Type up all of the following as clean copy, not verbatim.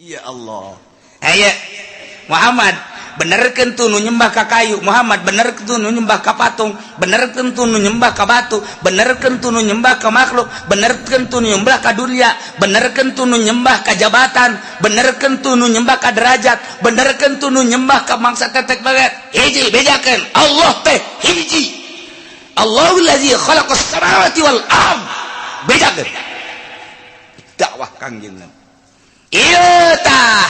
Ya Allah. Aya Muhammad, benerkeun tuh nu nyembah ka kayu. Muhammad, benerkeun tuh nu nyembah ka patung. Benerkeun tuh nu nyembah ka batu. Benerkeun tuh nu nyembah ka makhluk. Benerkeun tuh nu nyembah ka dunia. Benerkeun tuh nu nyembah ka jabatan. Benerkeun tuh nu nyembah ka derajat. Benerkeun tuh nu nyembah ka mangsa tetek banget. Hiji, bejakeun Allah teh hiji. Allahul ladzi khalaqas samawati wal ard. Bejakeun dakwah Kangjeng Nabi. Ieu tah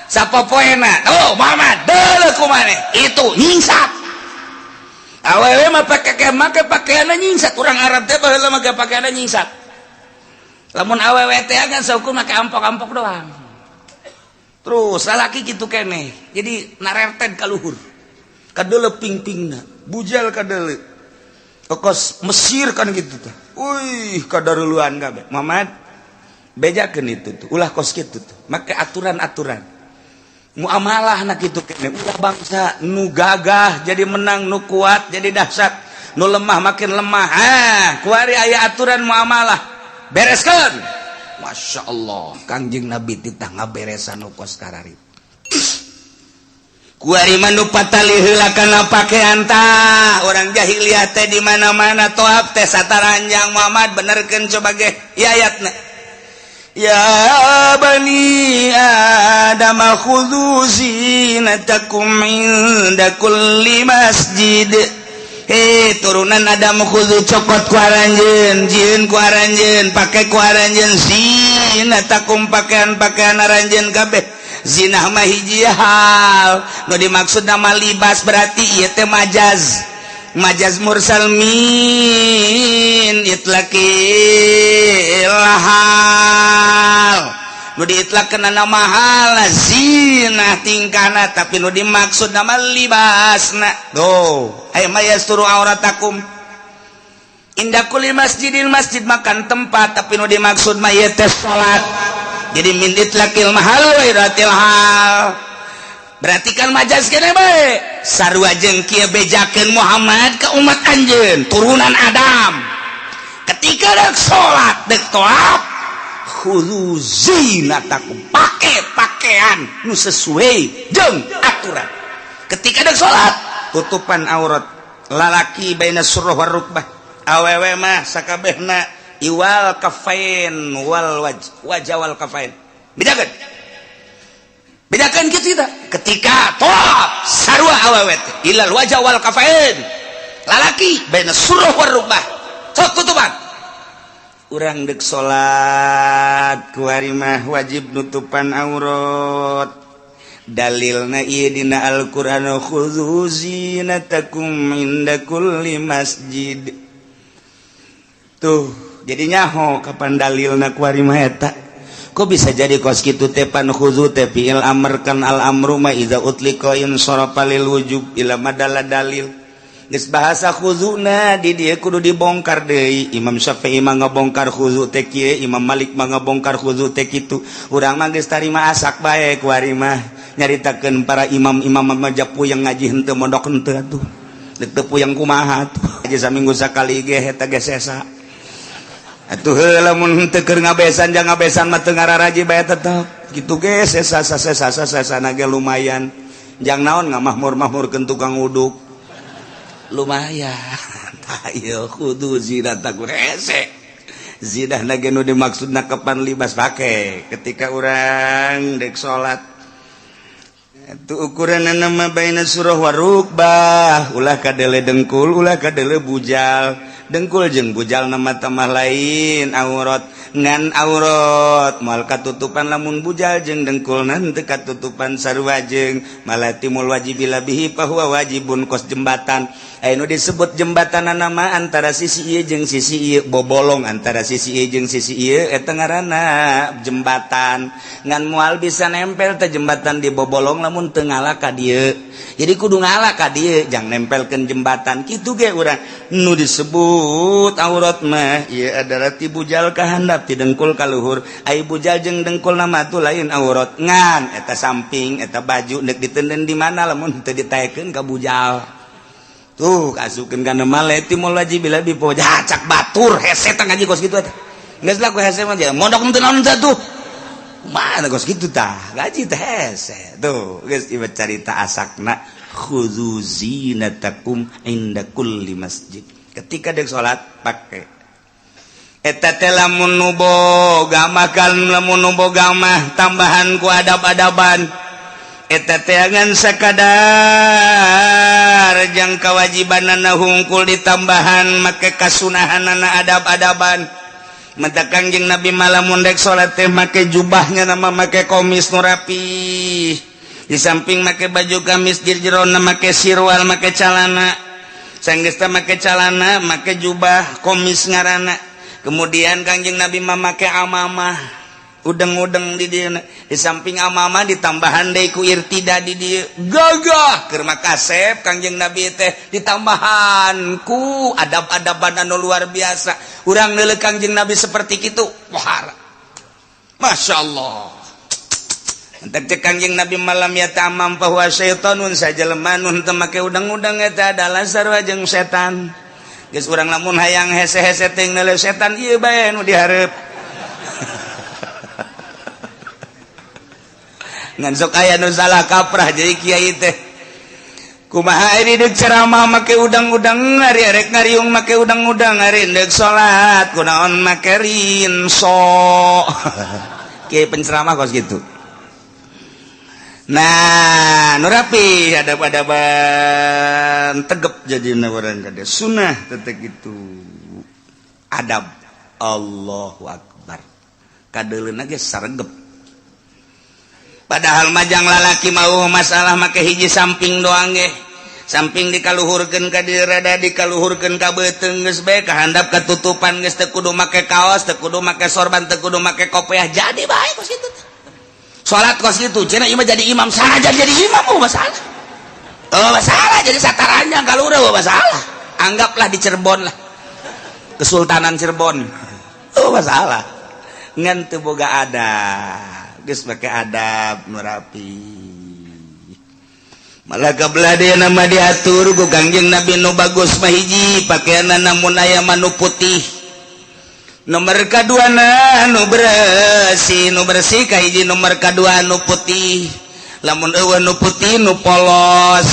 sapopoena. Oh Muhammad, deuleu ku maneh itu nyingsat. Awewe mah pake make pakaianna nyingsat. Urang Arab teh baheula make pakaianna nyingsat. Lamun awewe teh kan saukur make ampok-ampok doang, terus lalaki kitu keneh, jadi narerten ka luhur, kadeuleu ping-pingna, bujal kadeuleu, kos Mesir kan gitu teh. Wih, kadaruluan kabeh. Muhammad, bejakeun itu tuh, ulah kos kitu tuh, make aturan-aturan muamalah. Nak itu kene, ulah bangsa nu gagah jadi menang, nu kuat jadi dahsyat, nu lemah makin lemah. Ah, kuari aya aturan muamalah, bereskan. Masya Allah, Kangjeng Nabi titah ngaberesan nu kos karari. Kuari mah nu patali heula kana pakaian tah. Orang jahiliyah teh di mana-mana toab teh sataranjang. Muhammad, benerkeun coba ge ayatna. Ya bani Adam khudhu zinatakum inda kulli masjid. Hei turunan Adam, khudhu, cokot ku aranjeun, jieun ku aranjeun, pake ku aranjeun, zinatakum, pakaian-pakaian aranjeun kabeh. Zinah mah hiji hal, nu dimaksud nama libas, berarti ieu teh majaz, majaz mursal min itlaqil hal. Nu diitlaqkeun nama hal zinah tingkahna, tapi nu dimaksud nama libasna. Tuh, aya ma yasturu auratakum inda kulli masjidin. Masjid makan tempat, tapi nu dimaksud mah ieu teh salat. Jadi min itlaqil mahal wa iratil hal, berarti kan majaz kene bae. Sarua jeung kieu, bejakeun Muhammad ke umat anjeun turunan Adam, ketika dek salat, dek toab, khudzu zinatakum, pake pakaian nu sesuai jeung aturan. Ketika dek salat, tutupan aurat lalaki baina surah war rukbah, awewe mah sakabehna iwal kafain wal waj, wajah wal kafain. Bedakan, bedakan gitu kita. Ketika toab sarua awewe teh ilal wajah wal kafain, lalaki baina surah war rukbah, sok tutupan. Urang dek salat kuari mah wajib nutupan aurat. Dalilna ieu dina Al-Qur'an, khudzu zinatakum inda kulli masjid. Tuh, jadi nyaho kapan dalilna kuari mah eta. Kok bisa jadi kos kitu teh? Pan khudzu teh fi'il amr kan, al amru ma idza utliqa insarafa lil wujub ila madalla dalil. Geus bahasa khuzuna di dieu kudu dibongkar deui. Imam Syafi'i mah ngabongkar khuzu teh kieu, Imam Malik mah ngabongkar khuzu teh kitu. Urang mah geus tarima asak bae. Kuari mah nyaritakeun para imam-imam mah puyeng ngaji henteu, mondok henteu atuh. Deuk teu puyeng kumaha atuh? Aja saminggu sakali ge eta ge sesa. Atuh heula mun henteu keur ngabesan, jang ngabesan mah teu ngararaji bae tetep. Kitu ge sesa, sesa, sesa ge lumayan. Jang naon ngamahmur-mahmurkeun tukang uduk. Lumayan. Ayo, khudzu zinatakum hese. Zinah ge nu dimaksud kapan libas pake ketika urang dek salat itu ukuran nama baina surah warukbah, ulah kadele dengkul, ulah kadele bujal. Dengkul jeung bujal nama tamah lain aurat, ngan aurat moal katutupan lamun bujal jeung dengkul nanti katutupan. Sarua jeung ma la yatimmul wajib illa bihi fahuwa wajibun, kos jembatan. Anu disebut jembatan nama antara sisi ieu jeung sisi ieu, bobolong antara sisi ieu jeung sisi ieu, eta ngaranna jembatan. Ngan moal bisa nempel teh jembatan di bobolong lamun teu ngala ka dieu. Jadi kudu ngala ka dieu jang nempelkeun jembatan. Kitu ge urang, nu disebut aurat mah ieu adalah ti bujal ka handap, ti dengkul ka luhur. Ai bujal jeung dengkul nama tuh lain aurat, ngan eta samping eta baju nek ditenden di mana lamun teu ditaekeun ka bujal? Tuh, kasupkeun kana ma la yatimmul wajib illa bihi. Cak batur hese teh ngaji kos kitu eta. Geus lah ku hese mah, mondok teu naon tuh. Mana kos kitu tah gaji teh hese tuh geus ieu carita asakna khudzu zinatakum inda kulli masjid. Ketika dek salat pakai eta teh lamun nu boga makan lamun nu boga mah tambahan ku adab-adaban eta teh ngan sakadar jang kawajibanana hungkul ditambahan make kasunahanana adab-adaban. Mata Kangjeng Nabi malamun dek salat teh make jubahnya nama make komis nu rapi. Di samping make baju gamis di jerona make sirwal make calana. Sanggeus teh make calana, make jubah komis ngaranna. Kemudian Kangjeng Nabi mah make amamah. Udeng-udeng di dieu. Di samping amamah ditambahan deui ku irtida di dieu. Gagah keur makasep Kangjeng Nabi teh ditambahan ku adab-adaban anu luar biasa. Urang neuleuh Kangjeng Nabi seperti kitu, wah. Masya Allah. Entek cek Kangjeng Nabi malam ya tamam bahwa syaitonun sajelema nu teu make udang-udang eta adalah sarua jeung setan. Geus urang lamun hayang hese-hese teh neuleuh setan ieu bae nu dihareup. Ngan sok aya nu salah kaprah jadi kiai teh. Kumaha ari deuk ceramah make udang-udang, ari arek ngariung make udang-udang, ari deuk salat kunaon make rinso. Kiai penceramah kos gitu. Nah, nu rapi adab-adaban tegep jadina urang kade sunnah tetep gitu. Adab Allahu akbar. Kadeuleuna ge saregep. Padahal majang lalaki mau masalah make hiji samping doang ge. Samping dikaluhurkeun ka dieu rada dikaluhurkeun ka beuteung geus bae kahandap katutupan geus teu kudu make kaos, teu kudu make sorban, teu kudu make kopiah jadi bae kos kitu. Salat kos kitu cenah ieu mah jadi imam saja jadi imam oh masalah. Oh masalah jadi sataranjang kalura oh masalah. Anggaplah di Cirebon lah. Kesultanan Cirebon. Oh masalah. Ngan teu boga adab. Geus make adab nu rapi. Malah kabelah dia nama diatur ku Kangjeng Nabi nu bagus mah hiji pakaianna mun aya mah nu putih. Nomor kaduana nu bersih, nu bersih kahiji nomor kadua nu putih. Lamun eueuh nu putih nu polos.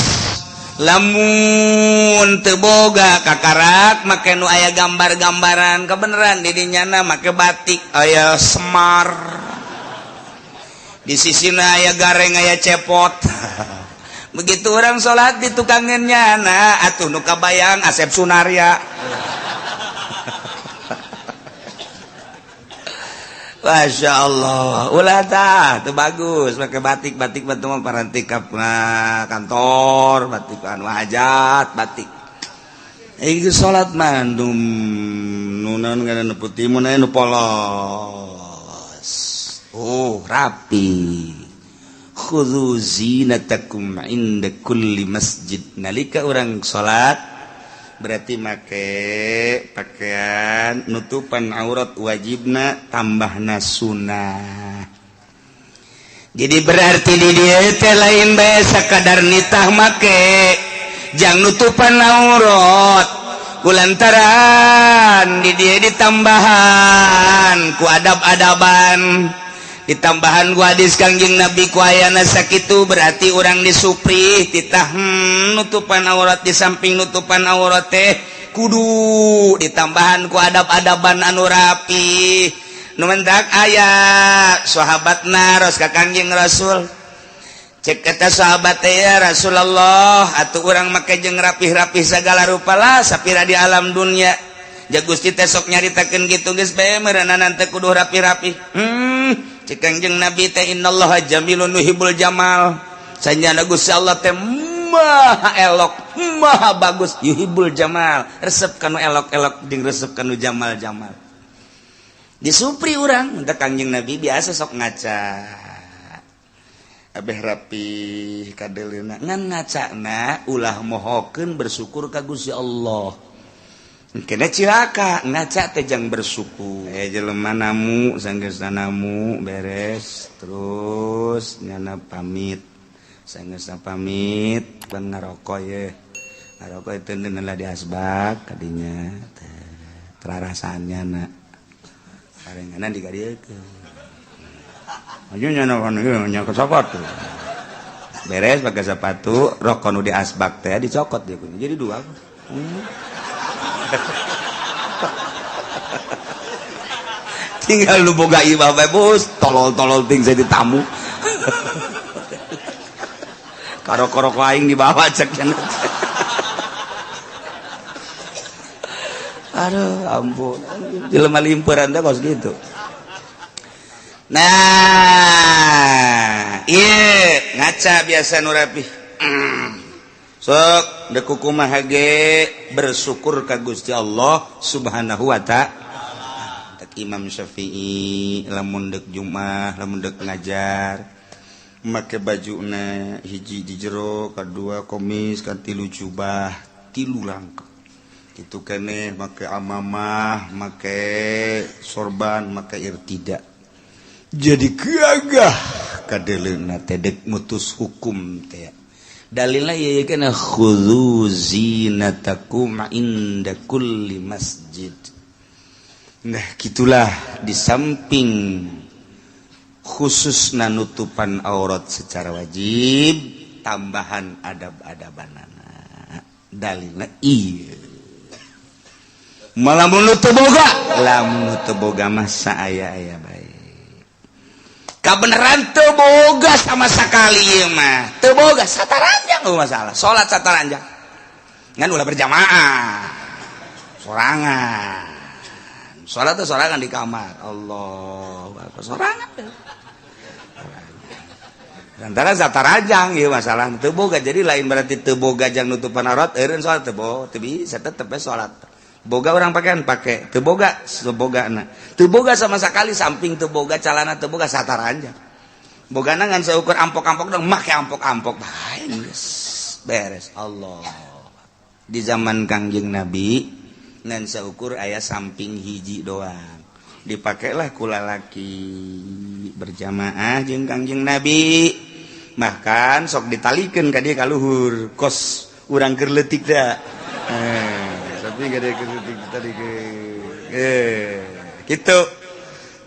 Lamun teu boga kakarak make nu aya gambar-gambaran kebeneran di dinyana make batik aya semar. Di sisina aya gareng aya cepot. Begitu orang sholat di tukangan nyana atuh nu kabayang Asep Sunarya. Masya Allah, ulah tah, teu bagus pakai batik, batik batu mah paranti ka kantor, batik anu hajat, batik. Ieu salat mah nu naon ngaranna nu putih mun aya nu polos. Oh, rapi. Khudzu zinatakum inda kulli masjid. Nalika urang salat berarti make pakaian nutupan aurat wajibna tambahna sunnah. Jadi berarti di dieu teh lain bae sakadar nitah make jang nutupan aurat kulantaran di dieu ditambahan ku adab-adaban. Ditambahan ku hadis Kangjeng Nabi ku ayana sakitu berarti urang disuprih titah nutupan aurat di samping nutupan aurat teh kudu ditambahan ku adab-adaban anu rapi. Nu mentak aya sahabat naros ka Kangjeng Rasul. Cek eta sahabat teh ya Rasulullah atuh urang make jeung rapih-rapih sagala rupa lah sapira di alam dunia. Ja Gusti teh sok nyaritakeun kitu geus bae meureunana teh kudu rapi-rapi. Cek Kangjeng Nabi teh innallaha jamilun yuhibbul jamal. Sanjana Gusti Allah teh maha elok, maha bagus, yuhibbul jamal. Resep kanu elok-elok jeung resep kanu jamal-jamal. Disupri urang, mun Kangjeng Nabi biasa sok ngaca. Abeh rapi kadeuleuna ngan ngacana ulah mohokeun bersyukur ka Gusti Allah. Kena cilaka ngaca teh jang bersyukur. Jelema namu sanggeusna namu beres terus nyana pamit. Sanggeusna pamit pan ngaroko ye. Ngaroko itu lah di asbak kadinya teh terarasaan nyana. Karenganan dikadiekeun. Aja nya nya ke sepatu. Beres pakai sepatu, rokok nu di asbak teh dicokot dia punya. Jadi dua. Tinggal lu boga imah bae bos, tolol-tolol ting jadi tamu. Karok-karok aing dibawa cek cenah. Aduh, ampun. Jelema limpuran teh kos gitu. Nah, iya ngaca biasa nu rapih. Sok deuk kumaha ge bersyukur ka Gusti Allah Subhanahu wa ta'ala. Tek Imam Syafi'i lamun deuk Jumat, lamun deuk ngajar make bajuna hiji di jero, kadua komis, katilu jubah, tilu langkah. Kitu keneh make amamah, make sorban, make irtida. Jadi gagah kadeleuna teh dek mutus hukum teh. Dalilna ieu kana khudzu zinatakum inda kulli masjid. Nah, gitulah di samping khususna nutupan aurat secara wajib, tambahan adab-adabanana. Dalilna ieu. Malamun nu teu boga, lamun nu teu boga mah saaya-aya bae. Kabeneran teu boga sama sekali ieu mah. Teu boga sataranjang eueuh masalah. Salat sataranjang. Ngan ulah berjamaah. Sorangan. Salat teh sorangan di kamar. Allahu akbar. Sorangan. Antara sataranjang ieu masalah teu boga. Jadi lain berarti teu boga jang nutupan aurat eureun salat teu boga, teu bisa tetep we salat. Boga orang pakaian pakai, teu boga sebogana. Teu boga sama sekali samping teu boga calana teu boga sataranjang. Bogana ngan seukur ampok-ampok dong make ampok-ampok bae geus beres. Allah. Di zaman Kangjeng Nabi ngan seukur aya samping hiji doang. Dipakailah ku lalaki berjamaah jeung Kangjeng Nabi. Bahkan sok ditalikeun ka dieu ka luhur kos urang keur leutik da. Tapi gak ada tadi ke gitu.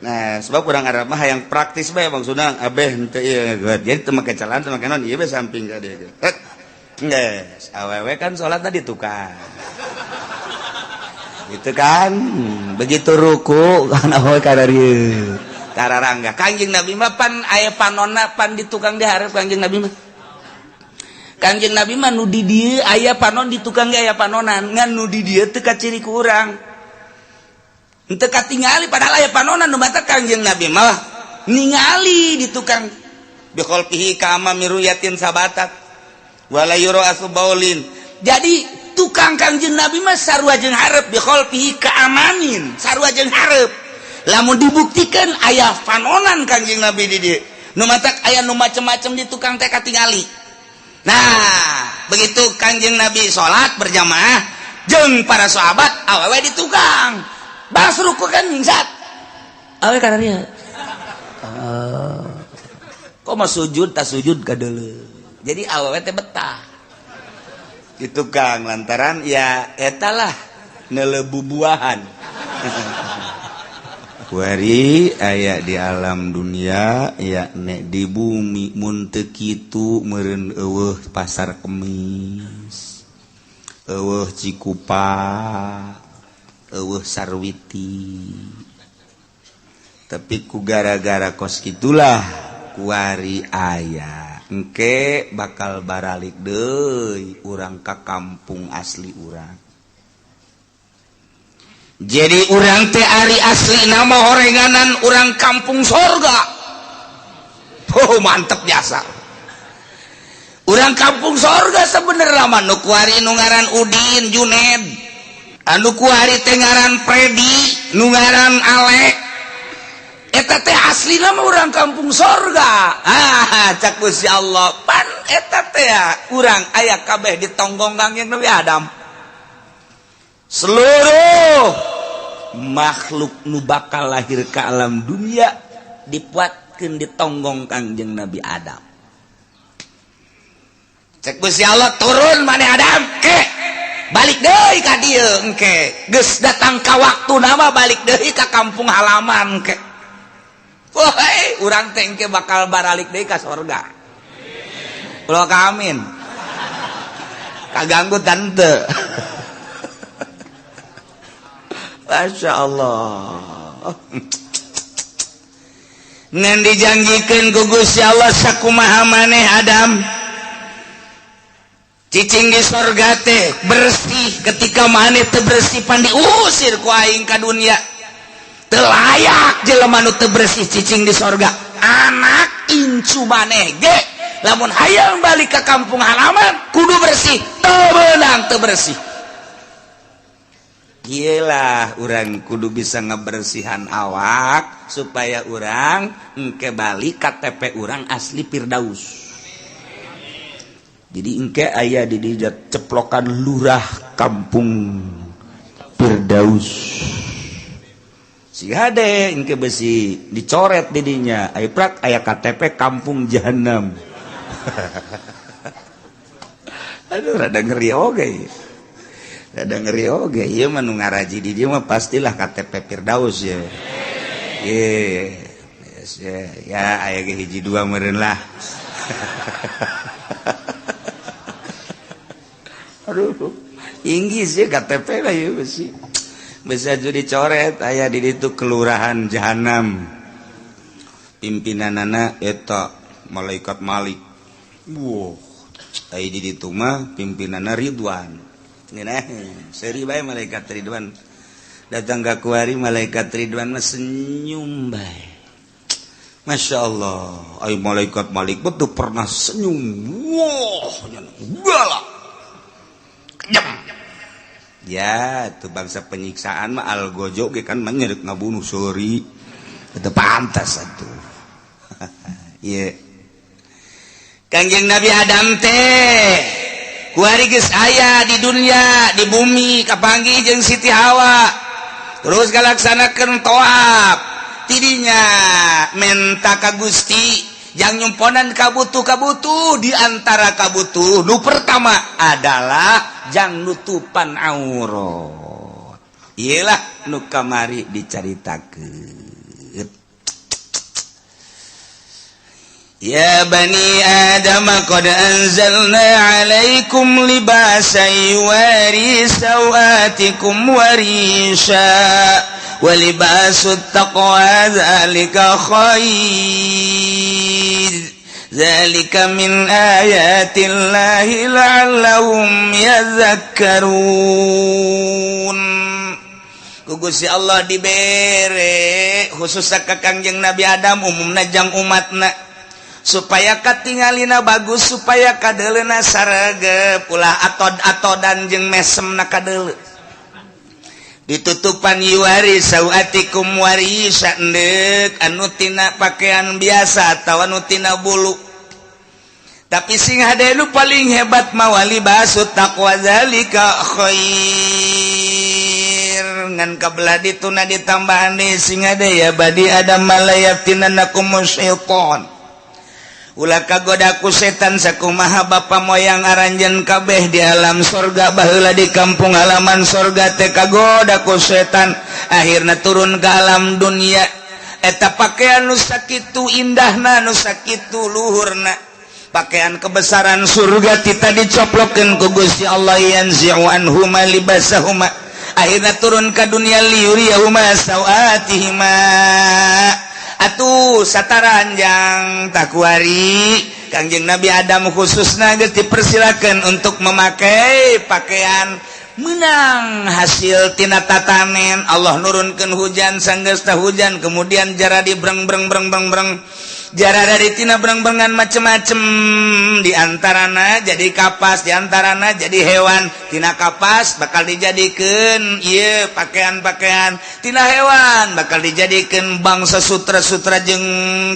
Nah, sebab kurang Arab mah yang praktis bae maksudna abeh henteu ieu jadi teu make celana teu make naon ieu bae samping ka dieu. Geus, awewe kan salat tadi tukang. Gitu kan. Begitu ruku kan awewe ka dieu. Tararangga. Kangjeng Nabi mah pan aya panonna pan di tukang di hareup Kangjeng Nabi mah. Kangjeng Nabi mah nu di dieu aya panon di tukang ge aya panonan ngan nu di dieu teu kaciri ku urang. Henteu katingali padahal aya panonan nu mata Kangjeng Nabi mah ningali di tukang bi khalqihi kama miruyatin sabatat wala yura asbaulin. Jadi tukang Kangjeng Nabi mah sarua jeung hareup bi khalqihi kaamanin sarua jeung hareup. Lamun dibuktikan aya panonan Kangjeng Nabi di dieu nu matak aya nu macem-macem di tukang teh katingali. Nah, begitu Kangjeng Nabi salat berjamaah jeung para sahabat awewe di tukang. Bas ruku kan nyingsat. Awewe kana dieu. Kok mah sujud tak sujud ka deuleu. Jadi awewe teh betah. Di tukang lantaran ya eta lah neuleuh bubuahan. Kuari aya di alam dunia ya nek di bumi mun teu kitu meureun eueuh pasar Kemis, eueuh Cikupa, eueuh Sarwiti. Tapi ku gara-gara kos kitulah kuari aya engke bakal baralik deui urang ka kampung asli urang. Jadi urang teh ari asli nama orenganan urang kampung sorga. Oh mantep biasa. Urang kampung sorga sebenarnya mah nu kuari nu ngaran Udin Juned, anu kuari teh ngaran Predi, nu ngaran Alek. Eta teh asli nama urang kampung sorga. Ah, cak Gusti Allah pan eta teh urang aya kabeh di tonggong Kangjeng Nabi Adam. Seluruh makhluk nu bakal lahir ke alam dunia dipuatkeun di tonggong Kangjeng Nabi Adam. Cek Gusti Allah turun maneh Adam ke balik deui ka dieu engke geus datang ka waktu nama balik deui ka kampung halaman ke. Woi, urang teh engke bakal baralik deui ka sorga. Ulah ka amin. Kaganggu tante. Masya Allah. Ngan dijanjikeun ku Gusti Allah sakumaha maneh Adam. Cicing di sorga teh bersih, ketika maneh teu bersih pan diusir ku aing ka dunia. Teu layak jelema nu teu bersih cicing di sorga. Anak incu maneh ge lamun hayang balik ke kampung halaman kudu bersih, teu beunang teu bersih. Gila, urang kudu bisa ngebersihan awak supaya urang engke balik KTP urang asli Firdaus. Jadi engke aya di dieu ceplokan lurah kampung Firdaus. Si hade engke besi dicoret didinya, aya prak aya KTP kampung Jahanam. Aduh, rada ngeri oge. Rada ngeri oge, ieu mah nu ngaraji di dieu mah pastilah KTP Firdaus ya. Ye. Yes, ya, ya aya ge hiji dua meureun lah. Aduh, inggris ya KTP lah ya besi. Bisa jadi dicoret aya di ditu kelurahan Jahanam. Pimpinanana eta malaikat Malik. Wow, aya di ditu mah pimpinanana Ridwan. Ngeunah, seuri bae malaikat Ridwan. Datang ka kuari malaikat Ridwan mah senyum bae. Masya Allah, ayo malaikat Malik betul pernah senyum. Wah, galak. Kejam. Ya, itu bangsa penyiksaan mah algojo ge kan menyerik ngabunuh seuri. Itu pantas atuh. Ieu. Kangjeng Nabi Adam teh kuari geus aya di dunia, di bumi kapanggih jeung Siti Hawa. Terus ngalaksanakeun tawaf. Tidinya menta ka Gusti jang nyumponan kabutuh-kabutuh, di antara kabutuh nu pertama adalah jang nutupan aurat. Iyalah nu kamari dicaritakeun. Ya bani Adam qad anzalna alaikum libasan yuwari sawatikum warisha wa libasut taqwa dzalika khair dzalika min ayatillahi la'allahum yadhakkarun. Ku Gusti Allah dibere khususna ka Kangjeng Nabi Adam, umumna jang umatna, supaya katingalina bagus, supaya kadeleuna sarege ulah atod-atodan jeung mesemna kadele. Ditutupan yuwari sawatikum warisa endek anu tina pakaian biasa atawa anu tina bulu. Tapi sing hade nu paling hebat mawali basut taqwa zalika khair. Ngan kabelah dituna ditambahan deui sing hade ya badi adam malayaftinanakum syaitan. Ulah kagoda ku setan sakumaha bapa moyang aranjeun kabeh di alam sorga baheula di kampung halaman sorga teh kagoda ku setan akhirna turun ke alam dunia. Eta pakaian nu sakitu indahna, nu sakitu luhurna, pakaian kebesaran surga tita dicoplokeun ku Gusti Allah yanzi'u anhuma libasahuma. Akhirna turun ka dunia liyuriyahuma sawatihima. Atuh sataranjang takuari Kangjeng Nabi Adam khususna geus dipersilakan untuk memakai pakaian menang hasil tina tatanen. Allah nurunkeun hujan, sanggeus hujan kemudian jara di breng breng breng breng breng, jara dari tina breng-brengan macem-macem, diantarana jadi kapas, diantarana jadi hewan. Tina kapas bakal dijadikeun ieu pakaian-pakaian, tina hewan bakal dijadikeun bangsa sutra-sutra jeung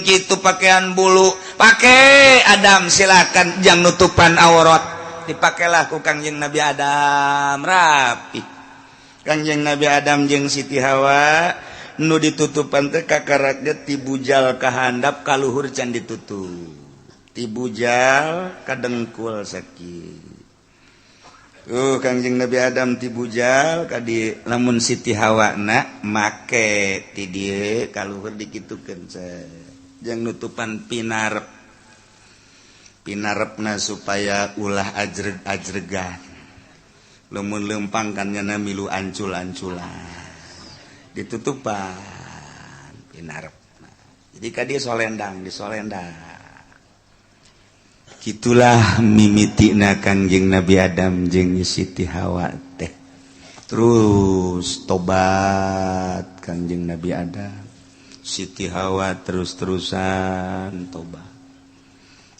kitu pakaian bulu. Pake Adam silakan jang nutupan aurat. Dipakailah ku Kangjeng Nabi Adam rapi. Kangjeng Nabi Adam jeung Siti Hawa nu ditutupan teh kakaraknya ti bujal ka handap ka luhur can ditutup, ti bujal ka dengkul sakieu. Kangjeng Nabi Adam ti bujal kadi lamun Siti Hawa na make ti dieu kaluhur dikitukeun jeung nutupan pinarep pinarepna supaya ulah ajreg-ajregan lamun lempang kan nyana milu ancul-anculan ditutupan pinarep. Jadi kadi solendang disolendang. Gitulah mimitina Kangjeng Nabi Adam jeung Siti Hawa teh. Terus tobat Kangjeng Nabi Adam, Siti Hawa terus-terusan tobat.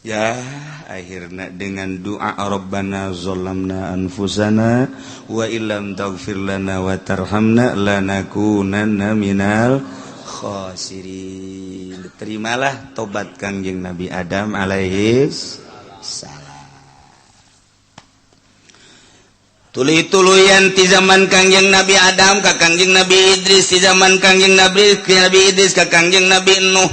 Ya, akhirnya dengan doa Rabbana zalamna anfusana wa illam taghfir lana wa tarhamna lanakunanna minal khasirin. Terimalah tobat Kangjeng Nabi Adam alaihi salam. Tuluy-tuluyan ti zaman Kangjeng Nabi Adam ka Kangjeng Nabi Idris, ti zaman Kangjeng Nabi Idris ka Kangjeng Nabi Nuh.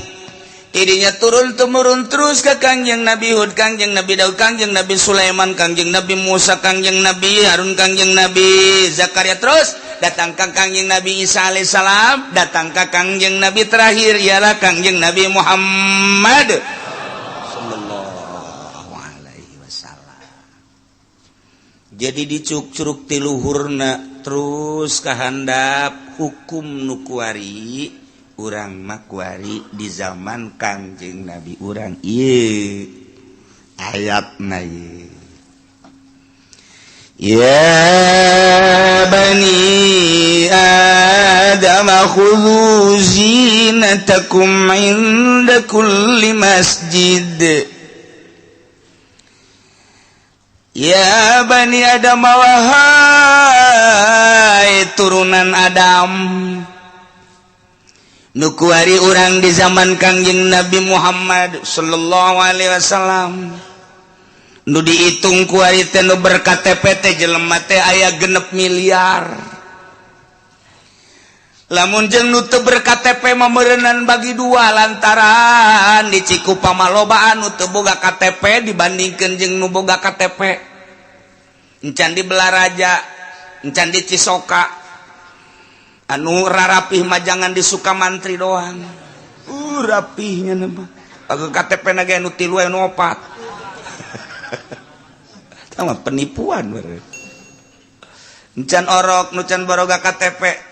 Tidinya turun temurun terus ka Kangjeng Nabi Hud, Kangjeng Nabi Daud, Kangjeng Nabi Sulaiman, Kangjeng Nabi Musa, Kangjeng Nabi Harun, Kangjeng Nabi Zakaria, terus datang ka Kangjeng Nabi Isa alaihissalam, datang ka Kangjeng Nabi terakhir ialah Kangjeng Nabi Muhammad sallallahu alaihi wasallam. Jadi dicuk-curuk ti luhurna terus kahandap hukum nu kuari urang makuari di zaman Kangjeng Nabi urang ieu ayatna ieu. Ya bani Adam khudhu zinatakum inda kulli masjid. Ya bani Adam wahai turunan Adam nu kuari urang di zaman Kangjeng Nabi Muhammad sallallahu alaihi wasallam nu dihitung kuari teh nu ber-KTP teh jelema teh aya 6 miliar. Lamun jeung nu teu ber-KTP mah meureunnan bagi dua lantaran di Cikupa mah loba anu teu boga KTP dibandingkeun jeung nu boga KTP. Encan di Belaraja, encan di Cisoka, anu rarapih mah jangan di Sukamantri doang. Rapihnya mah. Aku KTP na ge anu 3 anu 4. Sama penipuan beureun. Encan orok nu can baroga KTP.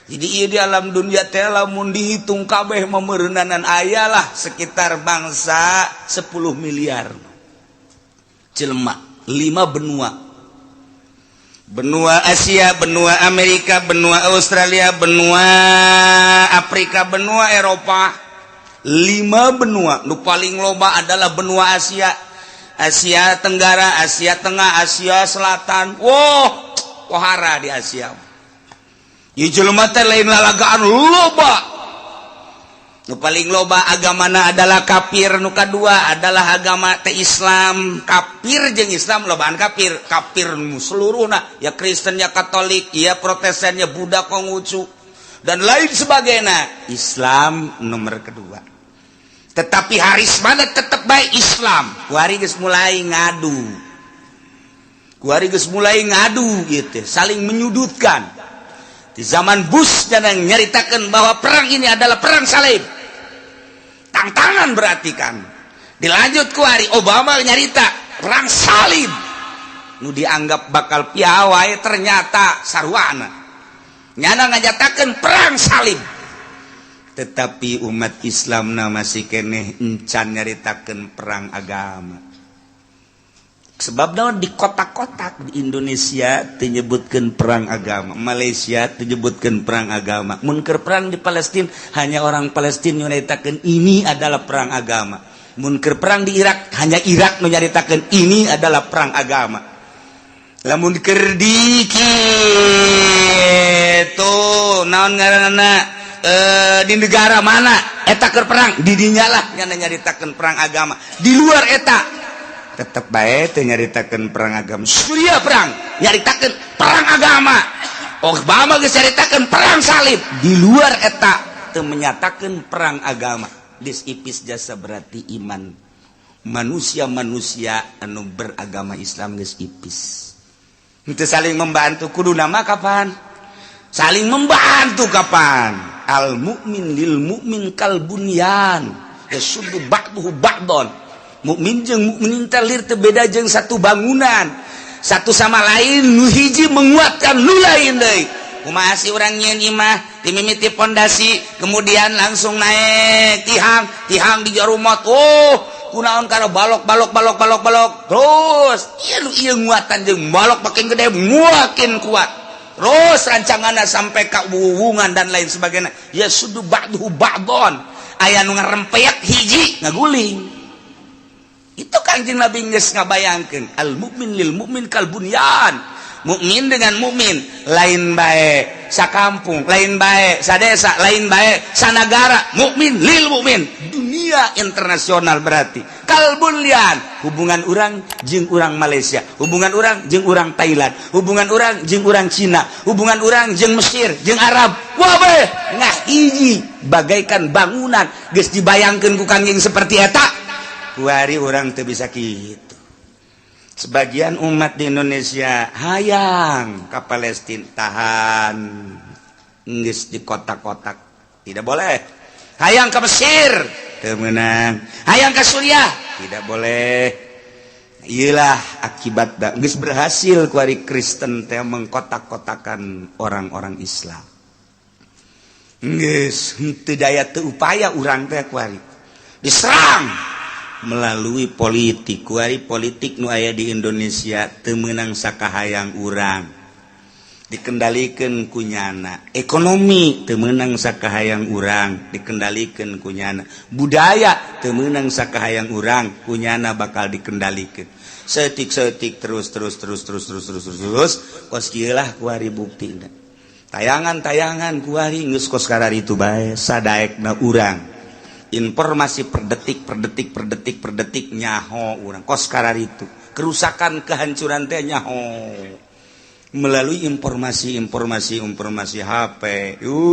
Jadi ieu di alam dunia teh lamun dihitung kabeh meureunanan aya lah sekitar bangsa 10 miliar jelema, 5 benua. Benua Asia, benua Amerika, benua Australia, benua Afrika, benua Eropa. 5 benua. Nu paling loba adalah benua Asia. Asia Tenggara, Asia Tengah, Asia Selatan. Wow, pohara di Asia. Ieu jelema teh lain lalagaan loba. Nu paling loba agamana adalah kafir, nu kadua adalah agama teh Islam. Kafir jeung Islam lobaan kafir, kafir seluruhna, ya Kristen, ya Katolik, ya Protestan, ya Buddha, Konghucu dan lain sebagainya. Islam nomor kedua. Tetapi haris mana tetap baik Islam. Kuari geus mulai ngadu. Kuari geus mulai ngadu gitu, saling menyudutkan. Di zaman Bush dan nyaritakan bahwa perang ini adalah perang salib. Tantangan berarti kan. Dilanjut kuari Obama nyarita perang salib. Nu dianggap bakal piawai ternyata sarwana. Nyana nganyatakeun perang salib. Tetapi umat Islam na masih keneh encan nyaritakeun perang agama. Sebab naon di kotak-kotak di Indonesia menyebutkan perang agama, Malaysia menyebutkan perang agama. Mun keur perang di Palestina hanya orang Palestina nyaritakeun ini adalah perang agama. Mun keur perang di Irak hanya Irak menyaritakeun ini adalah perang agama. Lamun keur di kitu naon ngaranna di negara mana eta keur perang di dinya lah nyana nyaritakeun perang agama. Di luar eta tetep bae teu nyaritakeun perang agama. Suriah perang nyaritakeun perang agama. Obama geus nyaritakeun perang salib. Di luar eta teu menyatakeun perang agama. Geus ipis jasa berarti iman manusia-manusia anu beragama Islam geus ipis. Itu saling membantu kudu nama kapan? Saling membantu kapan? Al mukmin lil mukmin kal bunyan yasuddu ba'duhu ba'don. Mukmin jeung mukmin teh lir teu beda jeung satu bangunan. Satu sama lain, nu hiji menguatkan nu lain deui. Kumaha sih urang nyieun imah? Dimimiti pondasi, kemudian langsung naik tihang, tihang di jarumot. Oh, kunaon? Karena balok, balok, balok, balok, balok terus. Ieu nu ieu nguatan jeung balok makin gede makin kuat. Terus rancanganna sampai ka wuwungan dan lain sebagainya. Yasuddu ba'duhu ba'don. Aya nu ngarempeyak hiji ngaguling. Itu Kanjeng Nabi geus ngabayangkeun al mukmin lil mukmin kal bunyan. Mukmin dengan mukmin, lain bae sakampung, lain bae sadesa, lain bae sanagara, mukmin lil mukmin dunia internasional berarti kal bunyan. Hubungan urang jeung urang Malaysia, hubungan urang jeung urang Thailand, hubungan urang jeung urang Cina, hubungan urang jeung Mesir, jeung Arab, wabeh ngahiji bagaikan bangunan. Geus dibayangkeun ku Kangjeng seperti eta. Kuari urang teu bisa kitu. Sebagian umat di Indonesia hayang ke Palestina, tahan, geus di kotak-kotak, tidak boleh. Hayang ke Mesir teu meunang, hayang ke Suriah tidak boleh. Iyalah akibat da geus berhasil kuari Kristen teh mengkotak-kotakan orang-orang Islam. Geus henteu daya teu upaya urang teh kuari diserang melalui politik. Kuari politik nu aya di Indonesia teu meunang sakahayang urang, dikendalikan kunyana. Ekonomi teu meunang sakahayang urang, dikendalikan kunyana. Budaya teu meunang sakahayang urang, kunyana bakal dikendalikan setik-setik, terus terus terus terus terus terus terus terus. Kos kieu lah kuari bukti tayangan-tayangan kuari geus kos itu bae. Sadaekna urang informasi per detik, per detik, per detik, per detik nyaho urang kos itu. Kerusakan, kehancuran teh nyaho melalui informasi, informasi, informasi HP,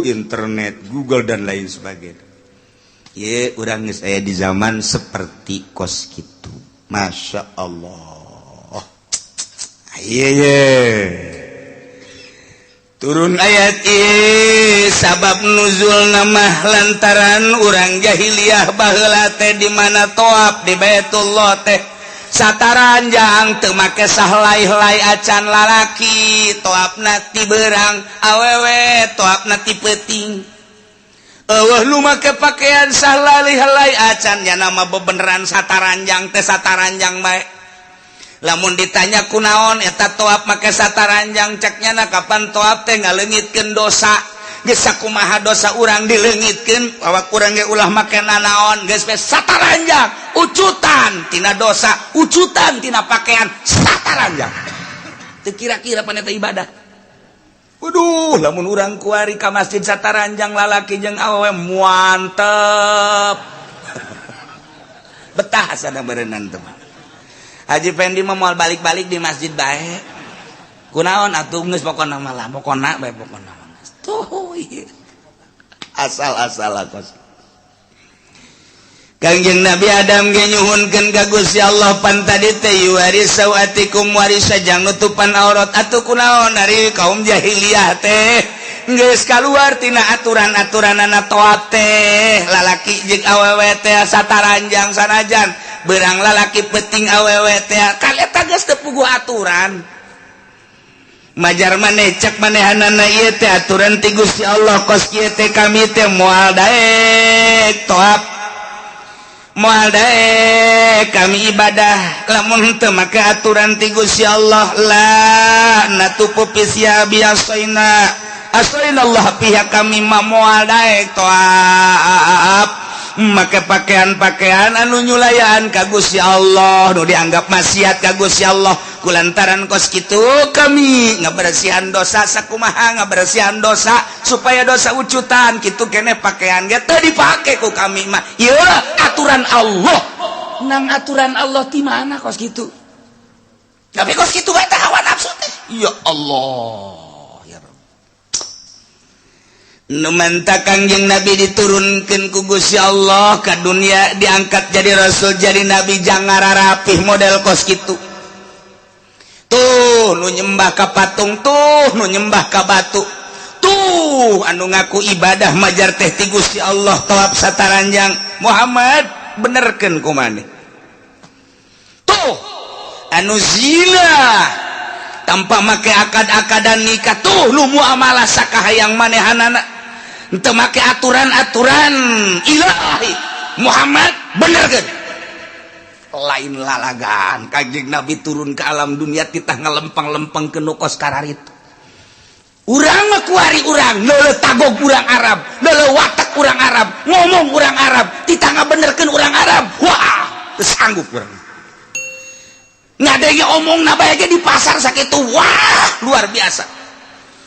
internet, Google, dan lain sebagainya. Ye, urang geus aya di zaman seperti kos gitu. Masya Allah. Iya ye. Turun ayat ieu sabab nuzul nama lantaran urang jahiliyah baheula teh di mana toab di Baitullah teh sataranjang, teu make sahelai-helai acan. Lalaki toabna ti beurang, awewe toabna ti peuting. Euweuh nu make pakaian sahelai-helai acan. Ya nama bebeneran sataranjang teh sataranjang bae. Lamun ditanya kunaon eta toab make sataranjang, ceknya na kapan toab teh ngaleungitkeun dosa. Geus sakumaha dosa urang dileungitkeun, awak urang ge ulah make nanaon, geus we sataranjang, ucutan tina dosa, ucutan tina pakaian sataranjang. Teu kira-kira pan eta ibadah. Waduh, lamun urang kuari ka masjid sataranjang lalaki jeung awewe, muantep betah sana berenang teman. Haji Fendi mah moal balik-balik di masjid bae. Kunaon atuh? Geus pokona mah lah, pokona bae, pokona mah. Tuh ieu. Asal-asal kos. Kangjeng Nabi Adam ge nyuhunkeun ka Gusti Allah, pan tadi teh yuwari sawatikum warisa jang nutupan aurat. Atuh kunaon ari kaum jahiliyah teh geus kaluar tina aturan-aturanana, toab teh lalaki jeung awewe teh sataranjang, sanajan beurang lalaki, peuting awewe teh, kan eta geus teu puguh aturan. Majar maneh cek manehanana ieu teh aturan ti Gusti Allah. Kos kieu teh kami teh moal daek toab, moal daek kami ibadah lamun teu make aturan ti Gusti Allah. La natufu fi tsiyabi asaina asaina Allah pihak kami mah moal daek toab make pakaian-pakaian anu nyulayaan ka Gusti Allah, nu dianggap maksiat ka Gusti Allah. Kulantaran kos kitu kami ngabersihan dosa. Sakumaha ngabersihan dosa supaya dosa ucutan kitu kene pakaian ge teu dipake ku kami mah. Ieu aturan Allah. Nang aturan Allah ti mana kos kitu? Tapi kos kitu bae teh hawa nafsu teh. Ya Allah ya Rabb. Nu menta Kangjeng Nabi diturunkan ku Gusti Allah ke dunia, diangkat jadi rasul, jadi nabi, jangan rapih model kos gitu. Tuh. Tuh nu nyembah ka patung, tuh nu nyembah ka batu, tuh anu ngaku ibadah majar teh ti Gusti Allah tawaf sataranjang. Muhammad, benerkeun ku maneh. Tuh anu zina tanpa make akad-akadan nikah, tuh nu muamalah sakahayang manehanana henteu make aturan-aturan ilahi. Muhammad, benerkeun. Lain lalagan Kanjeng Nabi turun ke alam dunia titah ngelempeng-lempeng ke nu kos kararitu. Urang mah kuari urang leuleuh tagog urang Arab, leuleuh watak urang Arab, ngomong urang Arab, titah ngabenerkeun urang Arab. Wah, teu sanggup urang ngadenge omong bae ge di pasar sakitu. Wah, luar biasa.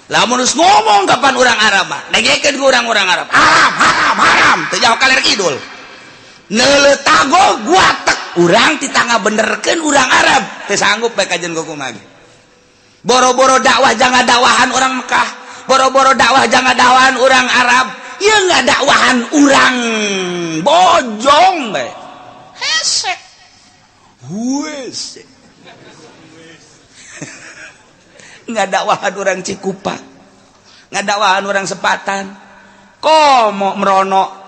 Lamun geus ngomong kapan urang Arab mah dengekeun ku urang-urang Arab, haram, haram, haram, teu jauh kaler kidul. Neuleuh tagog watak urang, titah ngabenerkeun urang Arab teu sanggup bae kajen kumaha. Boro-boro dakwah jangan dakwahan orang Mekah, boro-boro dakwah jangan dakwahan orang Arab, ya nggak dakwahan orang Bojong bae hese hese. Nggak dakwahan orang Cikupa, nggak dakwahan orang Sepatan, komo merono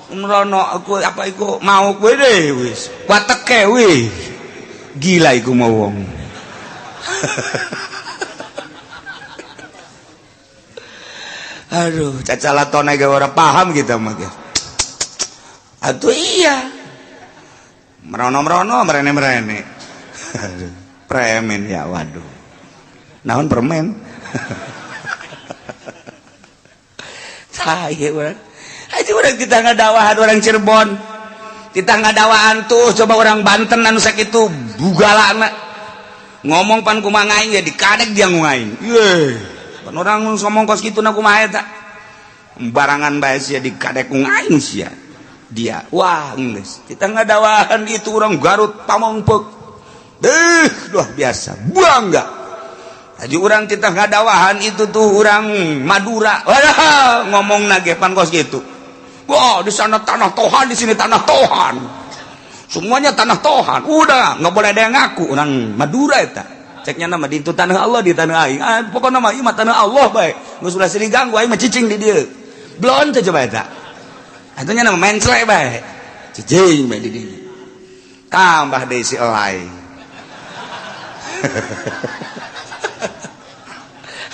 merono aku apa iku mau kowe deh wis wateke wih gila iku mau wong. Aduh, cacalatona ge ora paham kita mah ge. Atuh iya. Merono-merono, merene-merene. Aduh, premen ya, waduh. Naon permen? Saya urang. Aja urang kita ngadawahan orang Cirebon. Kita ngadawahan tuh coba orang Banten anu sakitu bugalana. Ngomong pan kumaha aing ya dikadek dia nguaing. Ye. Pan orang ngomong kos kitu na kumaha eta. Barangan bae sia dikadek nguaing sia. Dia wah geus. Kita ngadawahan itu orang Garut Pamongpeuk. Deuh, luar biasa. Bangga. Haji urang kita ngadawahan itu tuh orang Madura. Wah, ngomong nage pan kos kitu. Wah, di sana tanah Tohan, di sini tanah Tohan. Semuanya tanah Tohan. Udah, nggak boleh ada yang ngaku orang Madura eta. Ceknya nama di itu tanah Allah, di tanah aing. Ah, pokoknya mah ieu mah tanah Allah bae. Geus ulah silih ganggu, aing mah cicing di dieu. Belon teh coba eta. Atunya nama menclek bae. Cicing bae di dieu. Tambah deui si elai.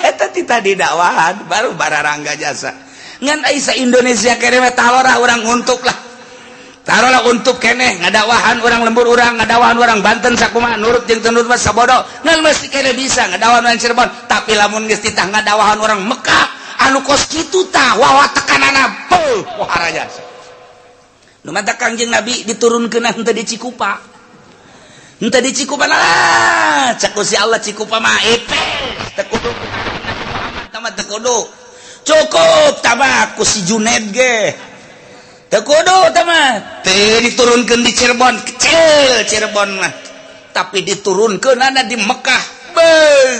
Eta ti tadi dakwahan baru bararangga jasa. Ngan ai sa Indonesia kene mah talorah urang untuk lah. Taruhlah untuk keneh ngadakwahan orang lembur, urang ngadawahan orang Banten sakumaha nurut jeung teu nurut mah sabodo, ngan mesti keneh bisa ngadawahan orang Cirebon. Tapi lamun geus titah ngadawahan orang Mekah anu kos kitu tah wawa tekanana peuh pohara jasa. Nu mata Kangjeng Nabi diturunkeun henteu di Cikupa, henteu di Cikupa lah cek si Allah. Cikupa mah ipes, teu kudu Nabi Muhammad mah, teu kudu, cukup tabah ku si Junaid ge, teu kudu tah mah. Teu diturunkeun di Cirebon, kecil Cirebon mah, tapi diturunkeun ana di Mekah. Beuh,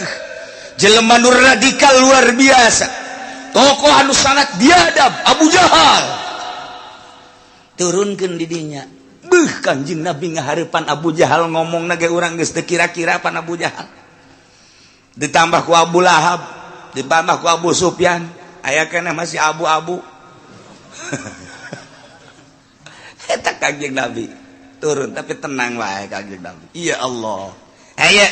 jelema nu radikal luar biasa, tokoh anu sangat biadab, Abu Jahal, turunkeun di dinya. Beuh, Kanjeng Nabi ngahareupan Abu Jahal ngomong ge urang geus teu kira-kira pan Abu Jahal, ditambah ku Abu Lahab, ditambah ku Abu Sufyan, aya keneh masih abu-abu. Eta Kangjeng Nabi turun tapi tenang wae Kangjeng Nabi. Ya Allah, aya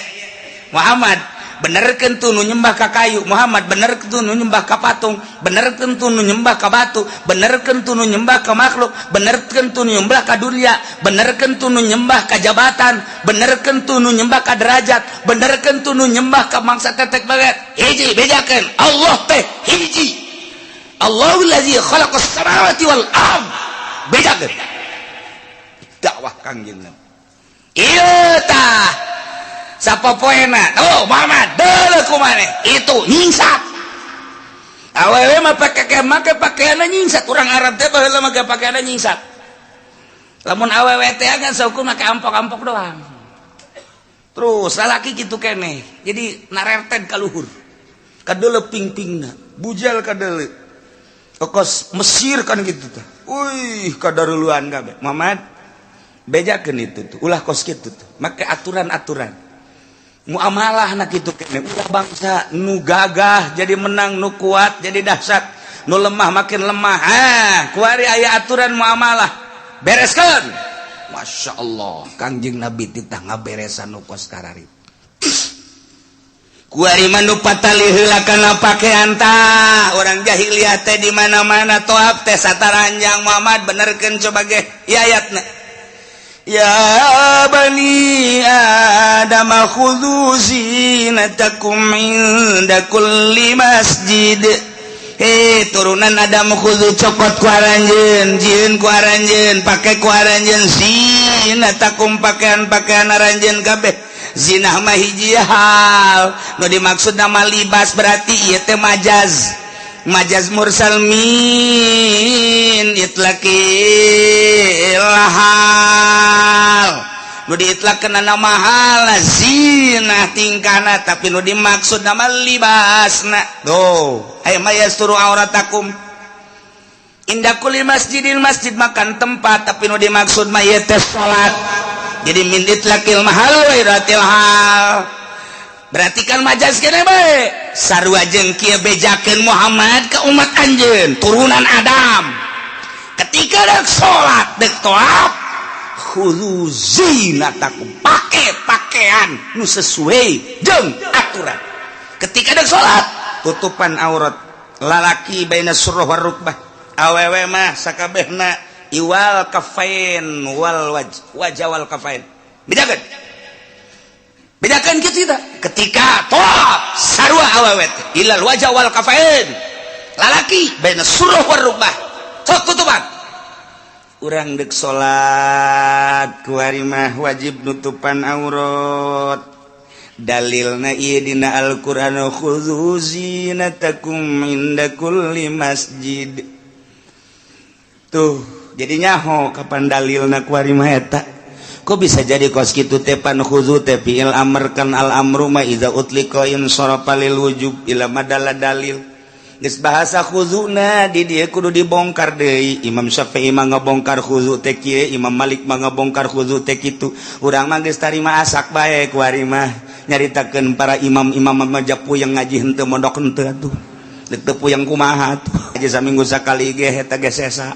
Muhammad, benerkeun tuh nu nyembah ka kayu. Muhammad, benerkeun tuh nu nyembah ka patung, benerkeun tuh nu nyembah ka batu, benerkeun tuh nu nyembah ka makhluk, benerkeun tuh nu nyembah ka dunia, benerkeun tuh nu nyembah ka jabatan, benerkeun tuh nu nyembah ka derajat, benerkeun tuh nu nyembah ka mangsa tetek banget. Hiji, bejakeun Allah teh hiji. Allahul ladzi khalaqas samawati wal ard. Bejakeun dakwah Kangjeng Nabi. Ieu tah sapopoena oh Muhammad deuleuh kumaneh itu nyingsat. Awewe mah pake make pakaianna nyingsat. Urang Arab teh baheula make pakaianna nyingsat. Lamun awewe teh kan saukur make ampok-ampok doang, terus lalaki kitu keneh, jadi narerten ka luhur kadeuleuh ping-pingna bujal kadeuleuh kokos Mesir kan gitu tah. Wih, kadaruluan kabeh. Muhammad, bejakeun itu tuh, ulah kos kitu tuh, make aturan-aturan. Muamalah nak itu kene ulah bangsa nu gagah jadi menang, nu kuat jadi dahsyat, nu lemah makin lemah. Ah, kuari aya aturan muamalah, bereskan. Masya Allah, Kangjeng Nabi titah ngaberesan nu kos karari. Kuari mah nu patali heula kana pakaian. Tah, orang jahiliyah teh di mana-mana toab teh sataranjang. Muhammad, benerkeun coba ge ieu ayatna. Ya bani Adam khudhu zinatakum inda kulli masjid. Hei turunan Adam, khudhu cokot ku aranjeun, jieun ku aranjeun, pake ku aranjeun, zinatakum pakaian-pakaian aranjeun kabeh. Zinah mah hiji hal, nu dimaksud nama libas, berarti ieu teh majaz, majaz mursal min itlaqil hal. Nu diitlaqkeun nama hal zinah tingkahna, tapi nu dimaksud nama libasna. Tuh, aya ma yasturu auratakum inda kulli masjidin, masjid makan tempat, tapi nu dimaksud mah ieu teh salat. Jadi min itlaqil mahal wa iratil hal, berarti kan majaz kene bae. Sarua jeung kieu, bejakeun Muhammad ke umat anjeun turunan Adam, ketika dek salat, dek toab, khudzu zinatakum, pake pakaian nu sesuai jeung aturan. Ketika dek salat, tutupan aurat lalaki baina surah war rukbah, awewe mah sakabehna iwal kafain wal waj, wajah wal kafain. Bedakan, bedakan kita ketika toab sarua awewe teh ilal wajah wal kafain, lalaki baina surah war rukbah, sok tutupan. Urang dek salat kuari mah wajib nutupan aurat. Dalilna ieu dina Al-Qur'an, khudzu zinatakum inda kulli masjid. Tuh, jadi nyaho kapan dalilna kuari mah eta. Kok bisa jadi kos kitu teh? Pan khudzu teh fi'il amr kan, al amru ma idza utliqa insarafa lil wujub ila madalla dalil. Geus bahasa khuzuna di dieu kudu dibongkar deui. Imam Syafi'i mah ngabongkar khuzu teh kieu, Imam Malik mah ngabongkar khuzu teh kitu. Urang mah geus tarima asak bae. Kuari mah nyaritakeun para imam-imam mah puyeng ngaji henteu, mondok henteu atuh. Deuk teu puyeng kumaha atuh? Aja saminggu sakali ge eta ge sesa.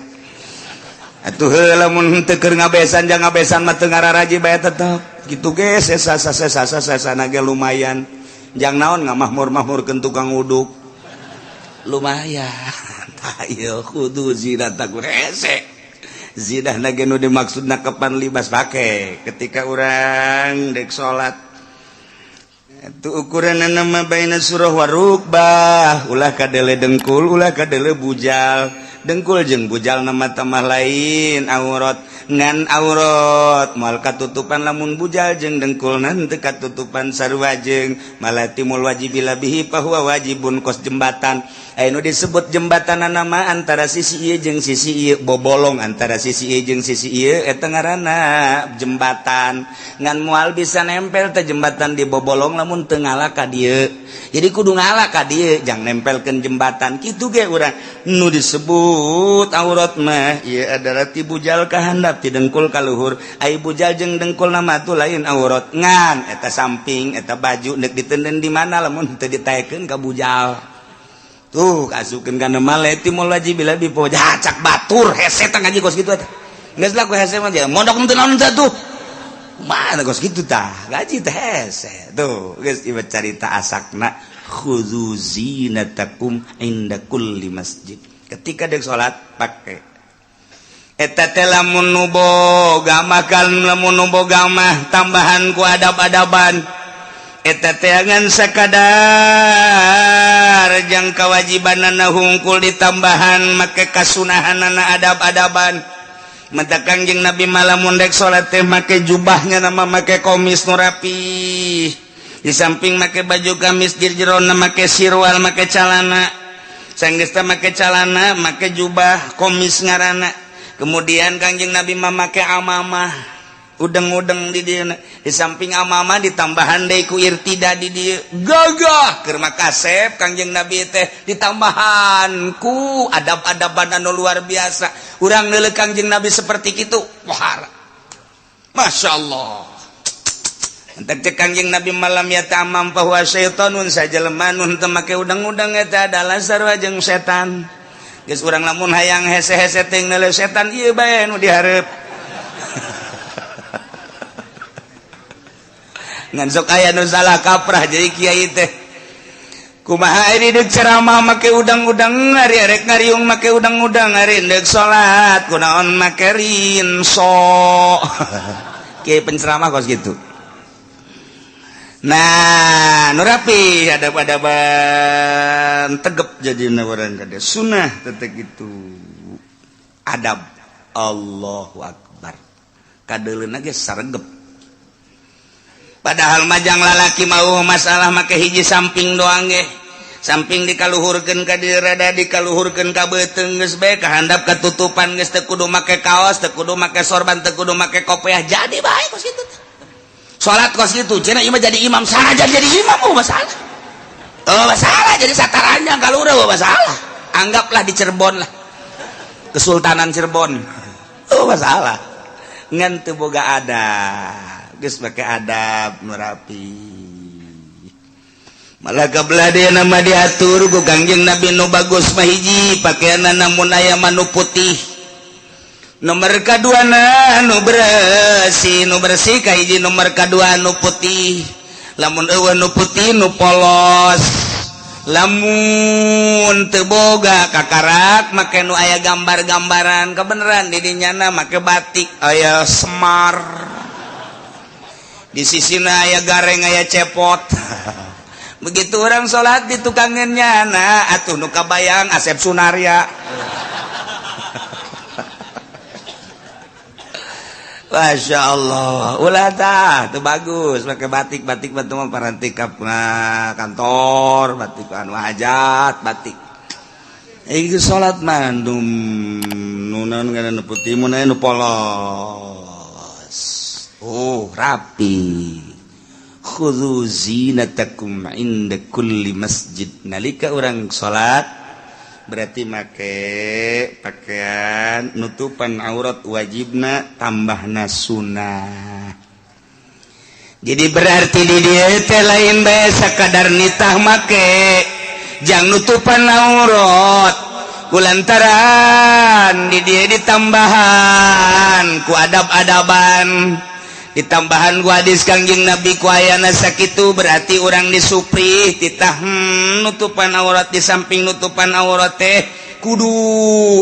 Atuh heula mun henteu keur ngabesan, jang ngabesan mah teu ngararaji bae tetep. Kitu ge sesa, sesa, sesa, sesa ge lumayan. Jang naon ngamahmur-mahmurkeun tukang uduk. Lumayan. Ayo, khudzu zinatakum, hese zinah ge nu dimaksud kapan libas pake ketika urang dek salat itu ukuran nama baina surah warukbah, ulah kadele dengkul, ulah kadele bujal. Dengkul jeung bujal nama tamah lain aurat, ngan aurat moal katutupan lamun bujal jeung dengkul nanti katutupan. Sarua jeung ma la yatimmul wajib illa bihi fahuwa wajibun, kos jembatan. Anu disebut jembatan nama antara sisi ieu jeung sisi ieu, bobolong antara sisi ieu jeung sisi ieu, eta ngaranna jembatan. Ngan moal bisa nempel teh jembatan di bobolong lamun teu ngala ka dieu. Jadi kudu ngala ka dieu jang nempelkeun jembatan. Kitu ge urang, nu disebut aurat mah ieu adalah ti bujal ka handap, ti dengkul ka luhur. Ai bujal jeung dengkul nama tuh lain aurat, ngan eta samping eta baju nek ditenden di mana lamun teu ditaekeun ka bujal. Tuh, kasupkeun kana ma la yatimmul wajib illa bihi. Cak batur hese tah ngaji kos kitu eta. Geus lah ku hese mah, mondok teu naon tuh. Mana kos kitu tah ngaji teh hese. Tuh, geus ieu carita asakna, khudzu zinatakum inda kulli masjid. Ketika dek salat pake eta teh. Lamun nu boga mah kan, lamun nu boga mah tambahan ku adab-adaban eta teh, ngan sakadar jang kewajibanana hungkul ditambahan make kasunahanana, adab-adaban. Mata Kangjeng Nabi lamun dek salat teh make jubahnya nama make komis nu rapi, di samping make baju gamis, jerona make sirwal, make calana. Sanggeus make calana, make jubah komis ngarana. Kemudian Kangjeng Nabi mah make amamah udeng-udeng di dieu. Di samping amamah ditambahan deui ku irtida di dieu, gagah keur kasep Kangjeng Nabi teh, ditambahan ku adab-adaban anu luar biasa. Urang neuleuh Kangjeng Nabi seperti kitu, wah, Masya Allah. Entek cek Kangjeng Nabi malam ya tamam bahwa syaitonun sajelema nu teu make udang-udang eta adalah sarua jeung setan. Geus urang lamun hayang hese-hese teuing neuleuh setan ieu bae nu dihareup. Ngan sok aya nu salah kaprah jadi kiai teh. Kumaha ari deuk ceramah make udang-udang, ari arek ngariung make udang-udang, ari deuk salat kunaon make rinso. Kiai penceramah kos gitu. Nah, nu rapi adab-adaban tegep jadi orang kada sunnah tetep gitu. Adab Allahu Akbar. Kadeuleuna ge saregep. Padahal majang lalaki mau masalah make hiji samping doang ge. Samping dikaluhurkeun ka dieu rada dikaluhurkeun ka beuteung geus bae kahandap katutupan geus teu kudu make kaos, teu kudu make sorban, teu kudu make kopiah jadi bae kos kitu. Salat kos itu cenah ieu mah jadi imam sanajan jadi imam oh masalah. Oh masalah jadi sataranjang kalura oh masalah. Anggaplah di Cirebon lah. Kesultanan Cirebon. Oh masalah. Ngan teu boga adab. Geus make adab nu rapi. Malah kabelah dia nama diatur ku Kangjeng Nabi nu bagus mah hiji pakaianna mun aya mah nu putih. Nomor kedua nu bersih, nu bersih kahiji nomor kedua nu putih. Lamun eueuh nu putih nu polos. Lamun teu boga kakarak make nu aya gambar-gambaran kebeneran di dinyana make batik aya semar. Di sisina aya gareng aya cepot. Begitu orang salat di tukangan nyana atuh nu kabayang Asep Sunarya. Masya Allah, ulah tah, itu bagus, pakai batik, batik batu mah parantikap kantor, batik anu hajat, batik. Ieu salat mah nu naon ngaranna putih mun aya nu polos. Oh, rapi. Khudzu zinatakum inda kulli masjid. Nalika urang salat berarti make pakaian nutupan aurat wajibna tambahna sunnah. Jadi berarti di dieu teh lain bae sakadar nitah make jang nutupan aurat kulantaran di dieu ditambahan ku adab-adaban ditambahan ku hadis Kangjeng Nabi ku ayana sakitu berarti urang disuprih titah nutupan aurat di samping nutupan aurat teh kudu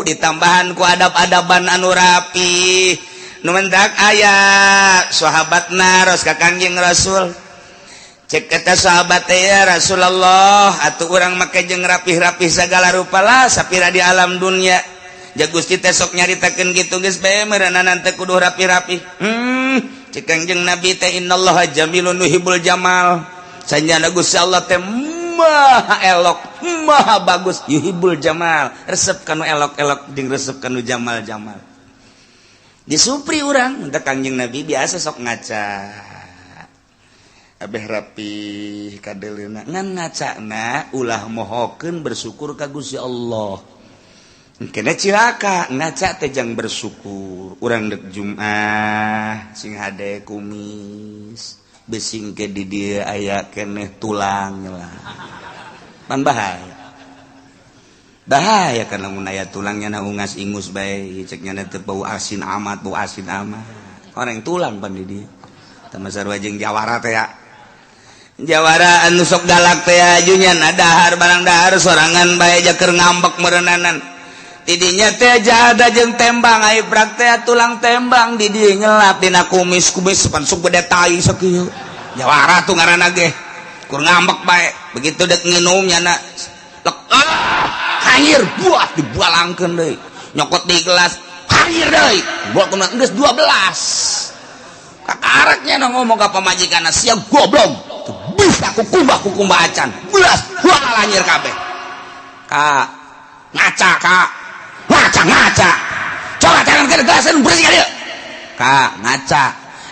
ditambahan ku adab-adaban anu rapi. Nu mentak aya sahabat naros ka Kangjeng Rasul. Cek kata sahabat teh ya Rasulullah atuh urang make jeung rapih-rapih sagala rupa lah sapira di alam dunia. Ja Gusti teh sok nyaritakeun kitu geus bae meureunana teh kudu rapi-rapi. Cek Kangjeng Nabi teh innallaha jamilun yuhibbul jamal. Sanjana Gusti Allah teh maha elok, maha bagus, yuhibbul jamal. Resep kanu elok-elok jeung resep kanu jamal-jamal. Disupri urang, teh Kangjeng Nabi biasa sok ngaca. Abeh rapi kadeuleuna ngan ngacana ulah mohokeun bersyukur ka Gusti Allah. Kena cilaka ngaca teh jang bersyukur. Urang dek Jumat sing hade kumis besing ke di dieu aya keneh tulang lah. Pan bahaya. Bahaya kana mun aya tulangnya na ungas ingus bae cek nya teh bau asin amat, bau asin amat. Orang tulang pan di dieu. Tah sarua jeung jawara teh ya. Jawara anu sok galak teh ajunya na dahar barang dahar sorangan bae jaker ngambek meureunanan. Tidinya teh jada jeung tembang ai prak teh tulang tembang di dieu nyelap dina kumis-kumis pan sok gede tai sakieu. Jawara tuh ngaranna ge. Kur ngambek bae. Begitu dek nginum nyana lek hanyir buah dibualangkeun deui. Nyokot di gelas hanyir deui. Buah kumaha geus 12. Kakaraknya na ngomong ka pamajikanna sia goblok. Bisa kukumbah kukumbah acan. Belas buah hanyir kabeh. Kak ngaca kak. Ngaca ngaca. Coba jangan ke gelasan bersih ka dieu. Kak ngaca.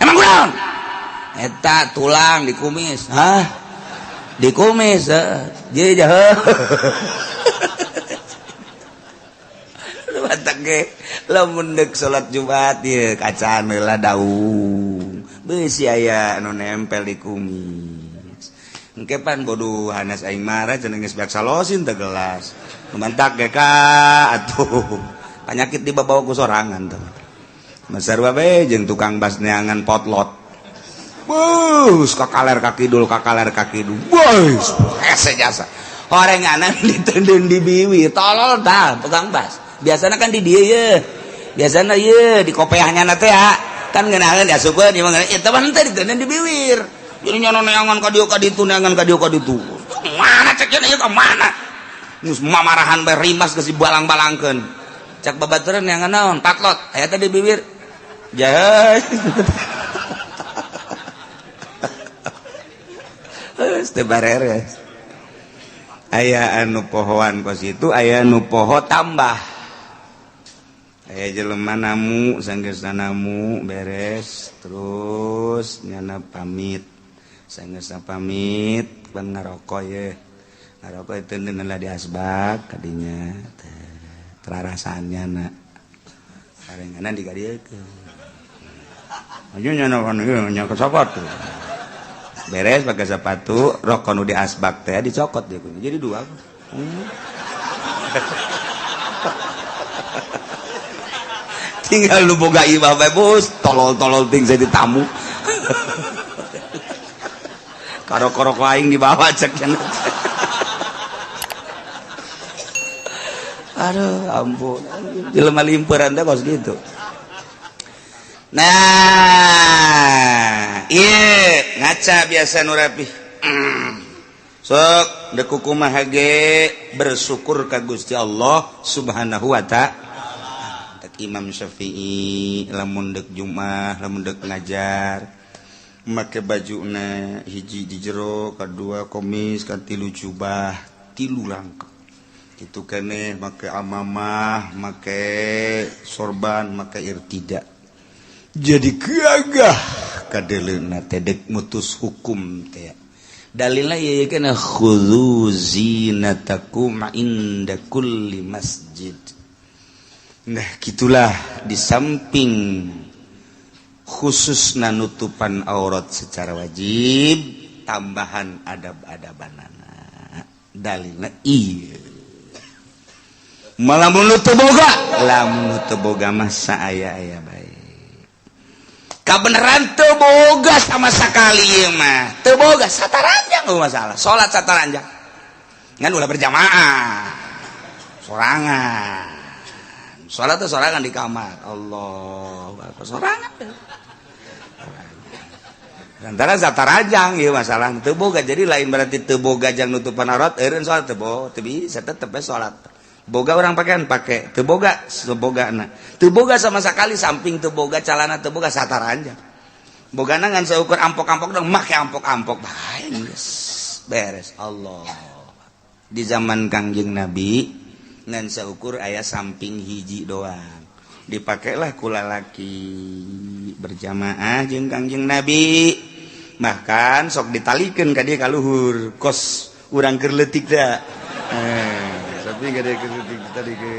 Emang kunaon? Eta tulang dikumis. Hah? Dikumis heeh. Jadi jahe. Batak ge lamun deuk salat Jumat ieu kacaan heula daung. Beusi aya anu nempel di kumis. Engke pan bodoh hanas aing marah cenah geus beak salosin teh gelas. Mantak ge ka atuh. Penyakit dibawa ku sorangan tuh. Masarwa bae jeung tukang bas neangan potlot. Bus kakaler ka kidul kakaler ka kidul. Bus hese jasa. Horenganan diteundeun di biwi, tolol tah tukang bas. Biasana kan di dieu ye. Biasana ye di kopeahnya na teh kan ngeunaheun diasupkeun ieu mah eta mah henteu diteundeun di biwir. Jadi nyono neangan ka dieu ka ditu neangan ka dieu ka ditu. Mana cek ieu ka mana? Geus mamarahan bae rimas geus dibalang-balangkeun. Cak babaturan neangan naon? Patlot aya teh di biwir. Jahe. Geus teu bareres. Aya anu pohoan kos itu, aya anu poho tambah. Aya jelema namu sanggeusna namu beres terus nyana pamit. Sanggeusna pamit pan ngaroko ye. Ngaroko itu lah di asbak kadinya teh terarasan nyana. Sarenganan dikadiekeun. Aju nyana kan ieu nya sepatu. Beres pakai sepatu, rokok nu di asbak teh dicokot dia punya. Jadi dua. Tinggal lu boga imah bae bos, tolol-tolol ting jadi tamu. Karok-karok aing dibawa cek cenah. Aduh, ampun. Jelema limpuran teh kos gitu. Nah, iya ngaca biasa nu rapih. Sok deuk kumaha ge bersyukur ka Gusti Allah Subhanahu wa ta'ala. Imam Syafi'i lamun deuk Jumat, lamun deuk ngajar make bajuna hiji di jero, kadua komis, katilu jubah, tilu langkep. Kitu keneh make amamah, make sorban, make irtida. Jadi gagah kadeleuna teh deuk mutus hukum teh. Dalilna ieu kana khudzu zinatakum inda kulli masjid. Nah gitulah di samping khusus nutupan aurat secara wajib tambahan adab-adabanana dalilna ieu. Malamun nu teu boga, lamun nu teu boga mah saaya-aya bae. Kabeneran teu boga sama sekali ieu mah. Teu boga sataranjang eueuh masalah. Salat sataranjang. Ngan ulah berjamaah. Sorangan. Salat teh sorangan di kamar. Allahu akbar sorangan. Antara sataranjang ieu masalah teu boga. Jadi lain berarti teu boga jang nutupan aurat eureun salat teu boga, teu bisa tetep we salat. Boga orang pakaian pake, teu boga sebogana. Teu boga sama sekali samping teu boga calana teu boga sataranjang. Bogana ngan seukur ampok-ampok dong make ampok-ampok bae geus beres. Allah. Di zaman Kangjeng Nabi ngan seukur aya samping hiji doang. Dipakailah ku lalaki berjamaah jeung Kangjeng Nabi. Bahkan sok ditalikeun ka dieu ka luhur kos urang keur leutik da. Tapi gak ada tadi ke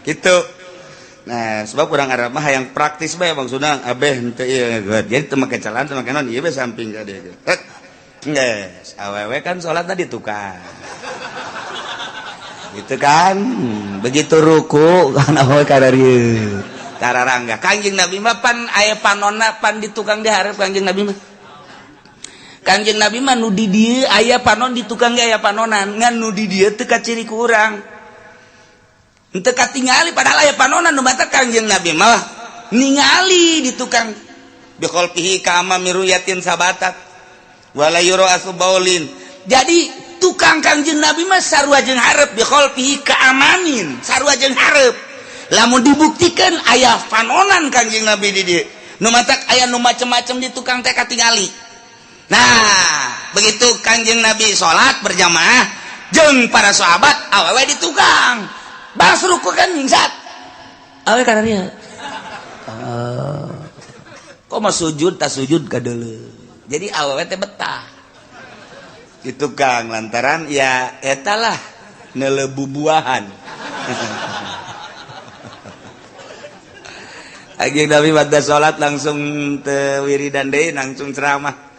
gitu. Nah, sebab orang Arab mah yang praktis bae maksudna abeh henteu ieu jadi teu make celana teu make naon ieu bae samping ka dieu. Geus, awewe kan salat di tukang. Gitu kan. Begitu ruku kan awewe ka dieu. Kararangga. Kangjeng Nabi mah pan aya panonna pan di tukang dihareup Kangjeng Nabi mah. Kangjeng Nabi mah nu di dieu aya panon di tukang ge aya panonan ngan nu di dieu teu kaciri ku urang. Henteu katingali padahal aya panonan nu batak Kangjeng Nabi mah ningali di tukang bi khalqihi ka amami ruyatin sabatat wala yura asbaulin. Jadi tukang Kangjeng Nabi mah sarua jeung hareup bi khalqihi ka amamin sarua jeung hareup. Lamun dibuktikan aya panonan Kangjeng Nabi di dieu nu matak aya nu macem-macem di tukang teh katingali. Nah, begitu Kangjeng Nabi salat berjamaah jeung para sahabat awewe di tukang. Bang ruku kan nyingset. Awewe kana dieu. Kok mah sujud tak sujud kadeuleu. Jadi awewe teh betah. Di tukang lantaran ya eta lah neuleuh bubuahan. Kanjeng Nabi pada salat langsung teu wiridan deui, langsung ceramah.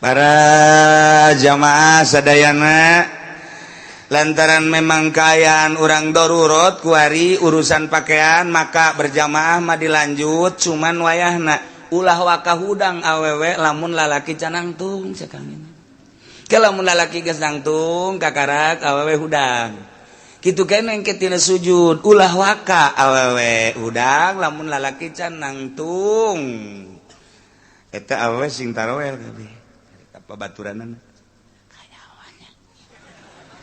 Para jamaah sadayana, lantaran memang kaayaan urang darurat kuari urusan pakaian, maka berjamaah mah dilanjut, cuman wayahna ulah waka hudang awewe lamun lalaki can nangtung. Cek ini ke lamun lalaki geus nangtung, kakarak awewe hudang kitu kene. Engke tina sujud ulah waka awewe hudang lamun lalaki can nangtung. Eta awewe sing tarawel kabeh apa baturanana kanyawannya,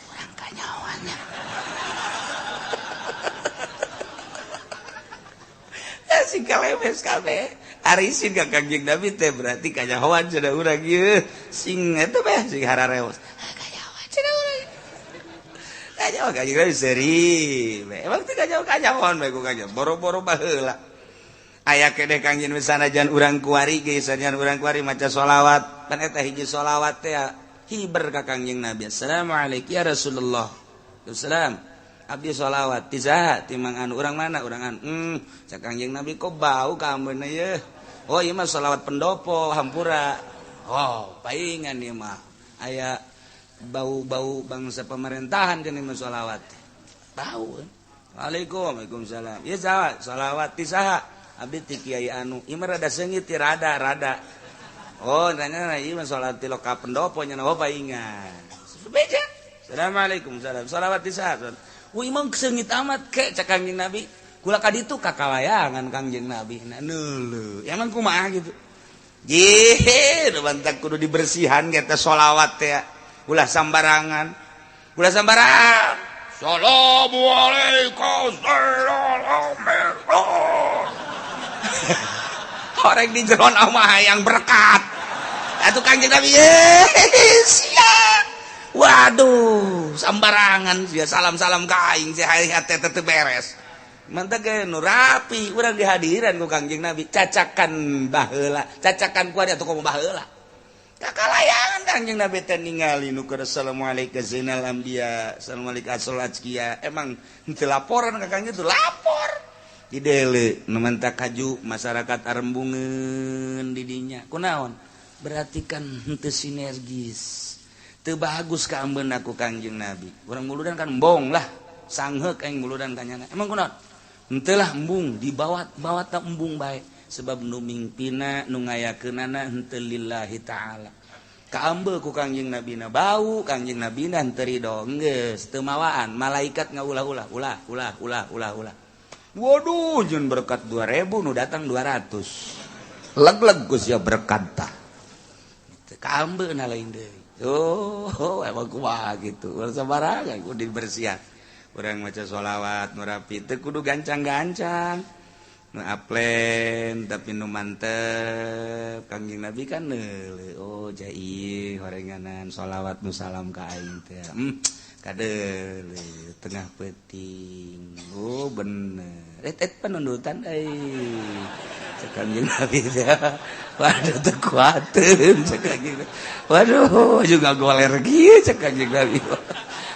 urang kanyawannya. Sing kalemes kabeh arisin ka Kangjeng Nabi teh, berarti kanyahoan cenah urang ieu, sing eta beh sing harareos kanyahoan cenah urang, kanyahoan. Kanjeng Nabi seuri, emang teh kanyahoan, kanyahoan bae ku kanjeng boro-boro baheula aya keneh. Kangjeng sanajan urang kuari ge, sanajan urang kuari maca sholawat pan eta hiji sholawat teh hiber ka Kangjeng Nabi. Assalamualaikum ya Rasulullah. Assalam, abdi sholawat ti saha? Ti Mang anu. Urang mana? Urang anu. Cak Kangjeng Nabi, kok bau kaambeuna ye? Oh, ieu mah sholawat pendopo, hampura. Oh, paingan ieu mah aya bau-bau bangsa pemerintahan geuning mah sholawat bau. Waalaikum, waalaikumsalam. Ieu saha? Sholawat ti saha? Abdi ti kiai anu. Ieu mah rada seungit ti rada rada. Oh, nanya ieu mah sholawat ti loka pendopo nya. Oh, paingan beja. Assalamualaikum, salam. Sholawat ti saha? Wih, emang seungit amat ke, cak Kangjeng Nabi. Kula ka ditu kakalayangan Kangjeng Nabi. Nah, neuleuh. Emang kumaha gitu? Jih, nu bantak kudu dibersihan eta sholawat teh. Ulah sambarangan. Ulah sambarangan. Assalamualaikum. Orang di jeron mah hayang berkat. Atuh Kangjeng Nabi, siap. Waduh, sambarangan sia salam-salam ka aing, sia hate teu beres. Mantap ge nu rapi urang dihadiran ku Kangjeng Nabi, cacakan baheula, cacakan ku atuh komo baheula. Kakalayangan Kangjeng Nabi teh ningali nu keur assalamualaikum zainal anbiya, assalamualaikum asal azkiya. Emang henteu laporan ka Kangjeng itu lapor. Di dele nu mantak kaju masyarakat arembungeun di dinya. Kunaon? Berarti kan henteu sinergis. Teu bagus kaambeun ku Kangjeng Nabi. Urang muludan kan embong lah, sangheuk aing muludan kanyana. Emang kunaon? Henteu lah embung, dibawa bawa ta embung bae, sebab nu mingpina nu ngayakeunana henteu lillahi taala. Kaambe ku Kangjeng Nabi na bau, Kangjeng Nabi na henteu ridho, geus teu mawaan, malaikat ngaulah-ulah, ulah ulah ulah ulah ulah. Waduh, jeung berkat 2000 nu datang 200. Leg-leg ku sia berkat tah. Kaambe na lain deui. Oh, emang kumaha gitu. Urang sabarangan kudu dibersihan. Urang maca sholawat nu rapi teu kudu gancang-gancang. Nu aplen tapi nu mantep. Kangjeng Nabi kan neuleuh. Oh, jai horenganan sholawat nu salam ka aing teh. Kadeuleuh tengah peuting. Oh, bener. Et et penundutan euy. Cek Kangjeng Nabi teh. Waduh, teu kuateun cek Kangjeng. Waduh, juga goler kieu cek Kangjeng Nabi.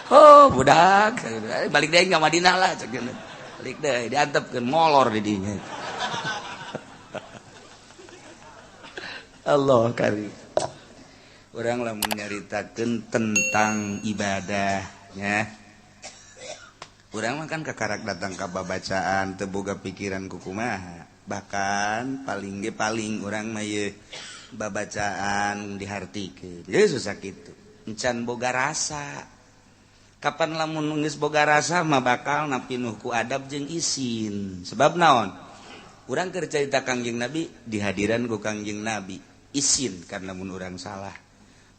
Oh, budak, balik deui ka Madinah lah cek. Balik deui diantepkeun molor di dinya. Allah karim. Urang lamun nyaritakeun tentang ibadahnya. Urang mah kan kakarak datang ka babacaan teu boga pikiran kukumaha. Bahkan paling ge paling urang mah ieu babacaan dihartikeun. Ye susah kitu. Encan boga rasa. Kapan lamun geus boga rasa mah bakal napinuh ku adab jeung isin. Sebab naon? Urang keur carita Kangjeng Nabi dihadiran ku Kangjeng Nabi. Isin karena mun urang salah.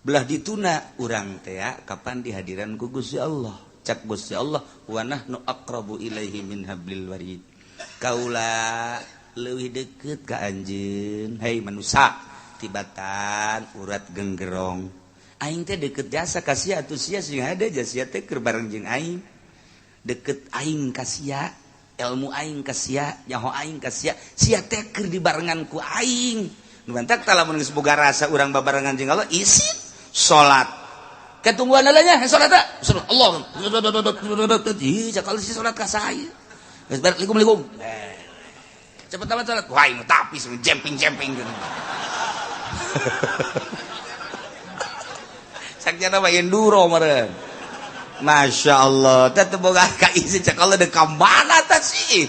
Belah dituna urang teh kapan dihadiran ku Gusti Allah. Cak Gusti Allah, wa nahnu aqrabu ilaihi min hablil warid. Kaula leuwih deukeut ka anjeun, hei manusa, tibatan urat genggerong. Aing teh deukeut jasa ka sia atuh sia sing hade sia teh keur bareng jeung aing. Deukeut aing ka sia, ilmu aing ka sia, nyaho aing ka sia, sia teh keur dibarengan ku aing. Nu mantak tah lamun geus boga rasa urang babarengan jeung Allah isin salat. Ketungguan nya salat teh. Allah. Ih, cakal si salat ka saya. Geus balik likum likum. Cepet amat salat. Wah, aing tapi jemping-jemping gitu. Sakjana mah enduro meureun. Masya Allah, teh teu boga ka isi cek Allah deuk ka mana tah sih.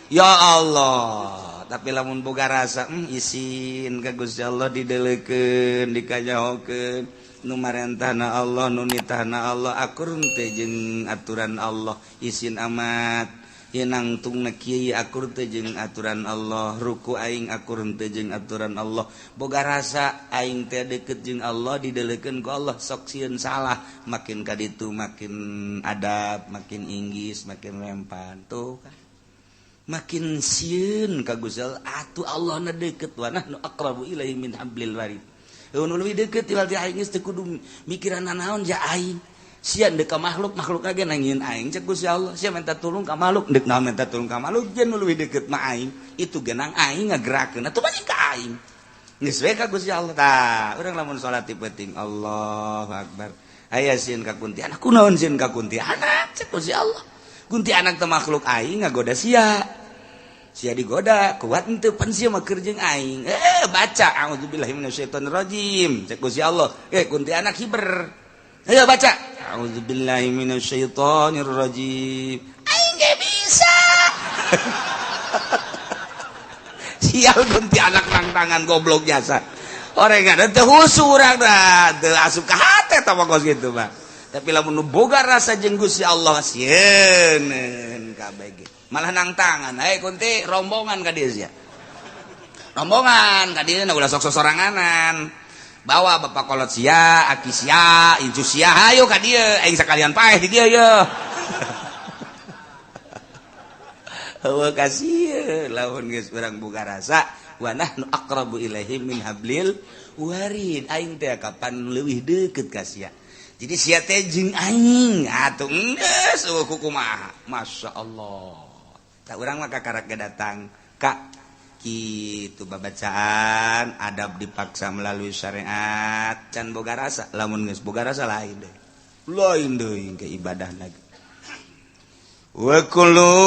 Ya Allah, tapi lamun boga rasa isin ka Gusti Allah dideleukeun, dikanyahokeun nu marentahna Allah, nu nitahna Allah, akur teh jeung aturan Allah, isin amat. Ye nangtung na kieu akur teh jeung aturan Allah, ruku aing akur teh jeung aturan Allah. Boga rasa aing teh deket jeung Allah, dideleukeun ku Allah, sok sieun salah, makin ka ditu makin adab, makin inggis, makin rempan tuh kan. Makin sieun ka Gusti Allah, atuh Allah na deket wa nahnu aqrabu ilaihi min hablil warid. Nu leuwih deket ti aing geus teu kudu mikiran naon ja aing. Sia deuk ka makhluk, makhluk kage nangieun aing cek Gusti Allah. Sia minta tulung ka makhluk, deuk naon minta tulung ka makhluk, jeung nu leuwih deket mah aing. Itu genang aing ngagerakeun atuh balik ka aing. Geus we ka Gusti Allah. Tah, urang lamun salat ti peuting Allahu Akbar. Aya sieun ka kuntianak, kunaon sieun ka kuntianak cek Gusti Allah. Kuntianak teh makhluk aing ngagoda sia. Sia digoda, kuat henteu pan sia mah keur jeung aing. Baca auzubillahi minasyaitonirrajim cek Gusti Allah. Kuntianak hiber. Ayo baca. Auzubillahi minasyaitonirrajim. Aing ge bisa. Sial kuntianak nang tangan goblok jasa. Orang ada teu husu urang dah, teu asup ka hate tah mah kos kitu mah. Tapi lamun nu boga rasa jeung Gusti Allah sieun kabeh ge. Malah nang tangan, hey kunti rombongan ka dieu sia. Rombongan ka dieu ulah sok sosoranganan. Bawa bapak kolot sia, aki sia, incu sia, hayo ka dieu, aing sakalian paeh di dieu ye. Heueuh kasieun lamun geus urang boga rasa wa nahnu aqrabu ilaihi min hablil warid. Aing teh kapan leuwih deukeut ka sia. Jadi sia teh jeung aing atuh geus eueuh kumaha. Masya Allah. Tah urang mah kakarak ge datang ka kitu babacaan adab dipaksa melalui syariat can boga rasa lamun geus boga rasa lain deui. Lain deui ke ibadah lagi. Wa kulu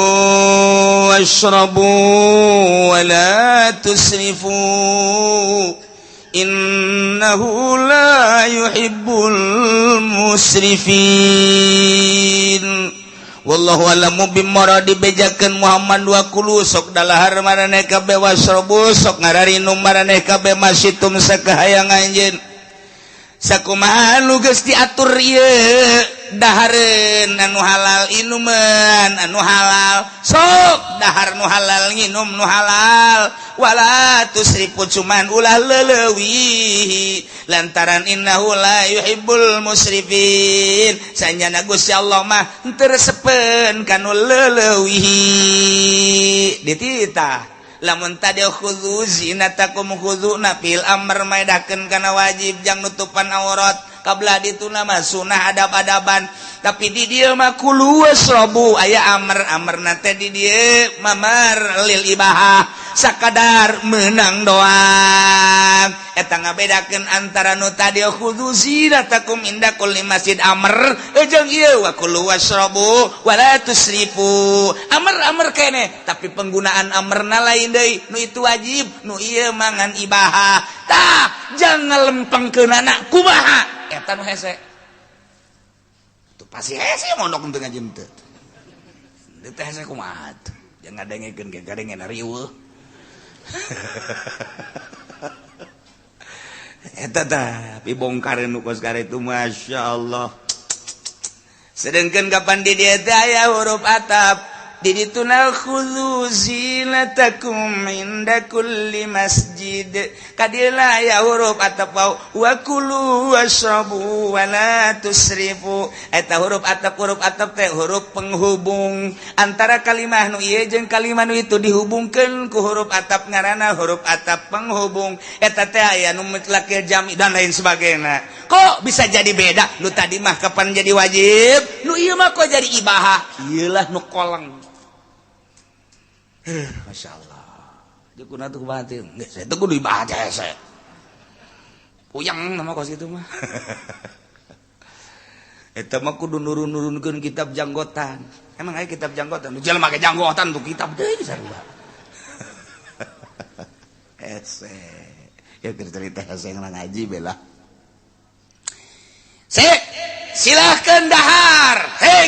washrabu wa la tusrifu innahu la yuhibbul musrifin. Wallahu a'lamu bimuradi bejakeun Muhammad wa kulu sok dalahar maraneh kabeh wasrobu sok ngararinum maraneh kabeh masitum sakahayang anjeun. Sakumaha nu geus diatur ieu dahareun anu halal inuman anu halal sok dahar nu halal nginum nu halal wala tusrifu cuman ulah leuwih lantaran innahu la yuhibbul musrifin sanyana Gusti Allah mah teu resepeun kanu leuwih dititah. Lamun tadi khudzu zinatakum khudzu fil amr maedakeun kana wajib jang nutupan aurat kabla dituna mah sunah adab-adaban tapi di dieu mah kulu wasrabu aya amr amrna teh di dieu mamar lil ibahah sakadar menang doang eta ngabedakeun antara nu tadi khudzu zinatakum inda kulli masjid amr jeung ieu wa kulu wasrabu wala tusrifu amr amr kene tapi penggunaan amrna lain deui nu itu wajib nu ieu mangan ibahah tah jangan lempengkeunana kumaha eta nu hese tuh pasti hese mondok teu ngaji teu teu hese kumaha tuh jangan ngadengekeun ge gadengeun riweuh eta tah dibongkar nu kos itu Masya Allah. Sedangkan kapan di dieu teh aya huruf atap di dituna khudzu zinatakum inda kulli masjid kadila aya huruf atap wa kulu washrabu wa la tusrifu eta huruf atap teh huruf penghubung antara kalimah nu ieu jeung kalimah nu itu dihubungkeun ku huruf atap ngaranna huruf atap penghubung eta teh aya nu mutlakil jami dan lain sebagainya. Kok bisa jadi beda? Nu tadi mah kapan jadi wajib, nu ieu mah kok jadi ibahah? Ieulah nu koleng. Masya Allah. Dia kuna tuh kubatin. Nggak, saya tuh kudu ibadah saya. Puyeng nama kos itu mah. Eta mah kudu nurun-nurunkeun kitab janggotan. Emang aya kitab janggotan? Nu jelema make janggotan tuh kitab deui sarua. Hese. Ya cerita hese ngaji bela. Sek, silahkan dahar. Hei,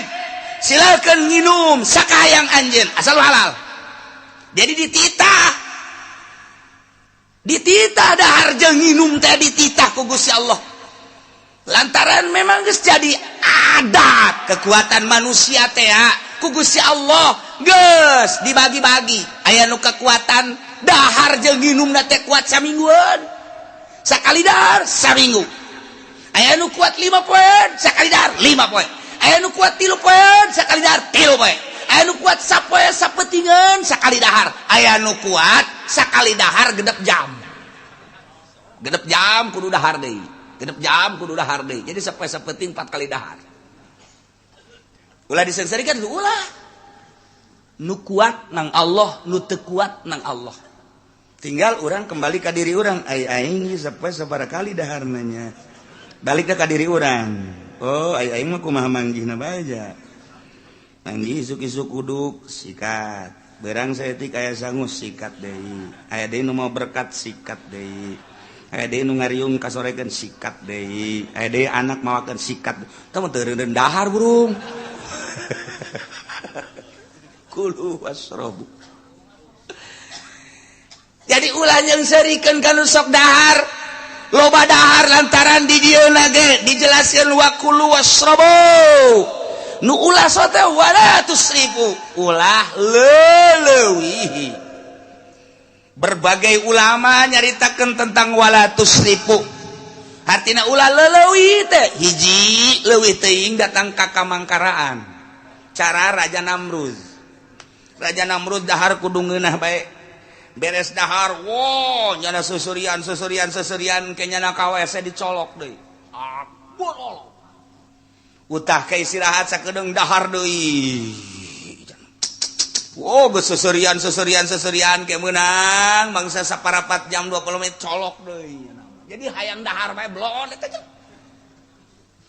silahkan minum sakahayang anjeun asal halal. Jadi dititah. Dititah dahar jeung nginum teh dititah ku Gusti Allah. Lantaran memang geus jadi adat kekuatan manusia teh ku Gusti Allah geus dibagi-bagi. Aya nu kekuatan dahar jeung nginumna teh kuat samingguan. Sakali dahar saminggu. Aya nu kuat 5 poe, sakali dahar 5 poe. Aya nu kuat 3 poe, sakali dahar 3 poe. Aya nu kuat sapoe sapetingan sakali dahar. Aya nu kuat sakali dahar genep jam. Genep jam kudu dahar deui. Genep jam kudu dahar deui. Jadi sapoe sapeting 4 kali dahar. Ulah disengsarikan ulah. Nu kuat nang Allah, nu teu kuat nang Allah. Tinggal orang kembali ke diri orang. Ai aing sapoe sabaraha kali daharna nya. Balik ke diri orang. Oh, ai aing mah kumaha manggihna bae ja. Manggih isuk-isuk uduk sikat. Berang saeutik aya sangu sikat deui. Aya deui nu mau berkat sikat deui. Aya deui nu ngariung kasorekeun sikat deui. Aya deui anak mawakeun sikat. Tah mah teu reundeun dahar burung. Kulu wasrobu. Jadi ulah nyeungseurikeun ka nu sok dahar. Loba dahar lantaran di dieu ge dijelaskeun wa kulu wasrobu. Nu ulah sote wala tusrifu, ulah leleuwihi. Berbagai ulama nyaritakeun tentang wala tusrifu. Hartina ulah leleuwih teh hiji leuwih teuing datang ka kamangkaraan. Cara Raja Namrud. Raja Namrud dahar kudu ngeunah bae. Beres dahar, wow, nyana susurian susurian susurian ke nyana ka WC dicolok deui. Ah, bolol. Utah ke istirahat sakedeung dahar deui. Wow, geus susurian susurian susurian ke meunang mangsa saparapat jam 20 menit colok deui. Jadi hayang dahar bae blon eta.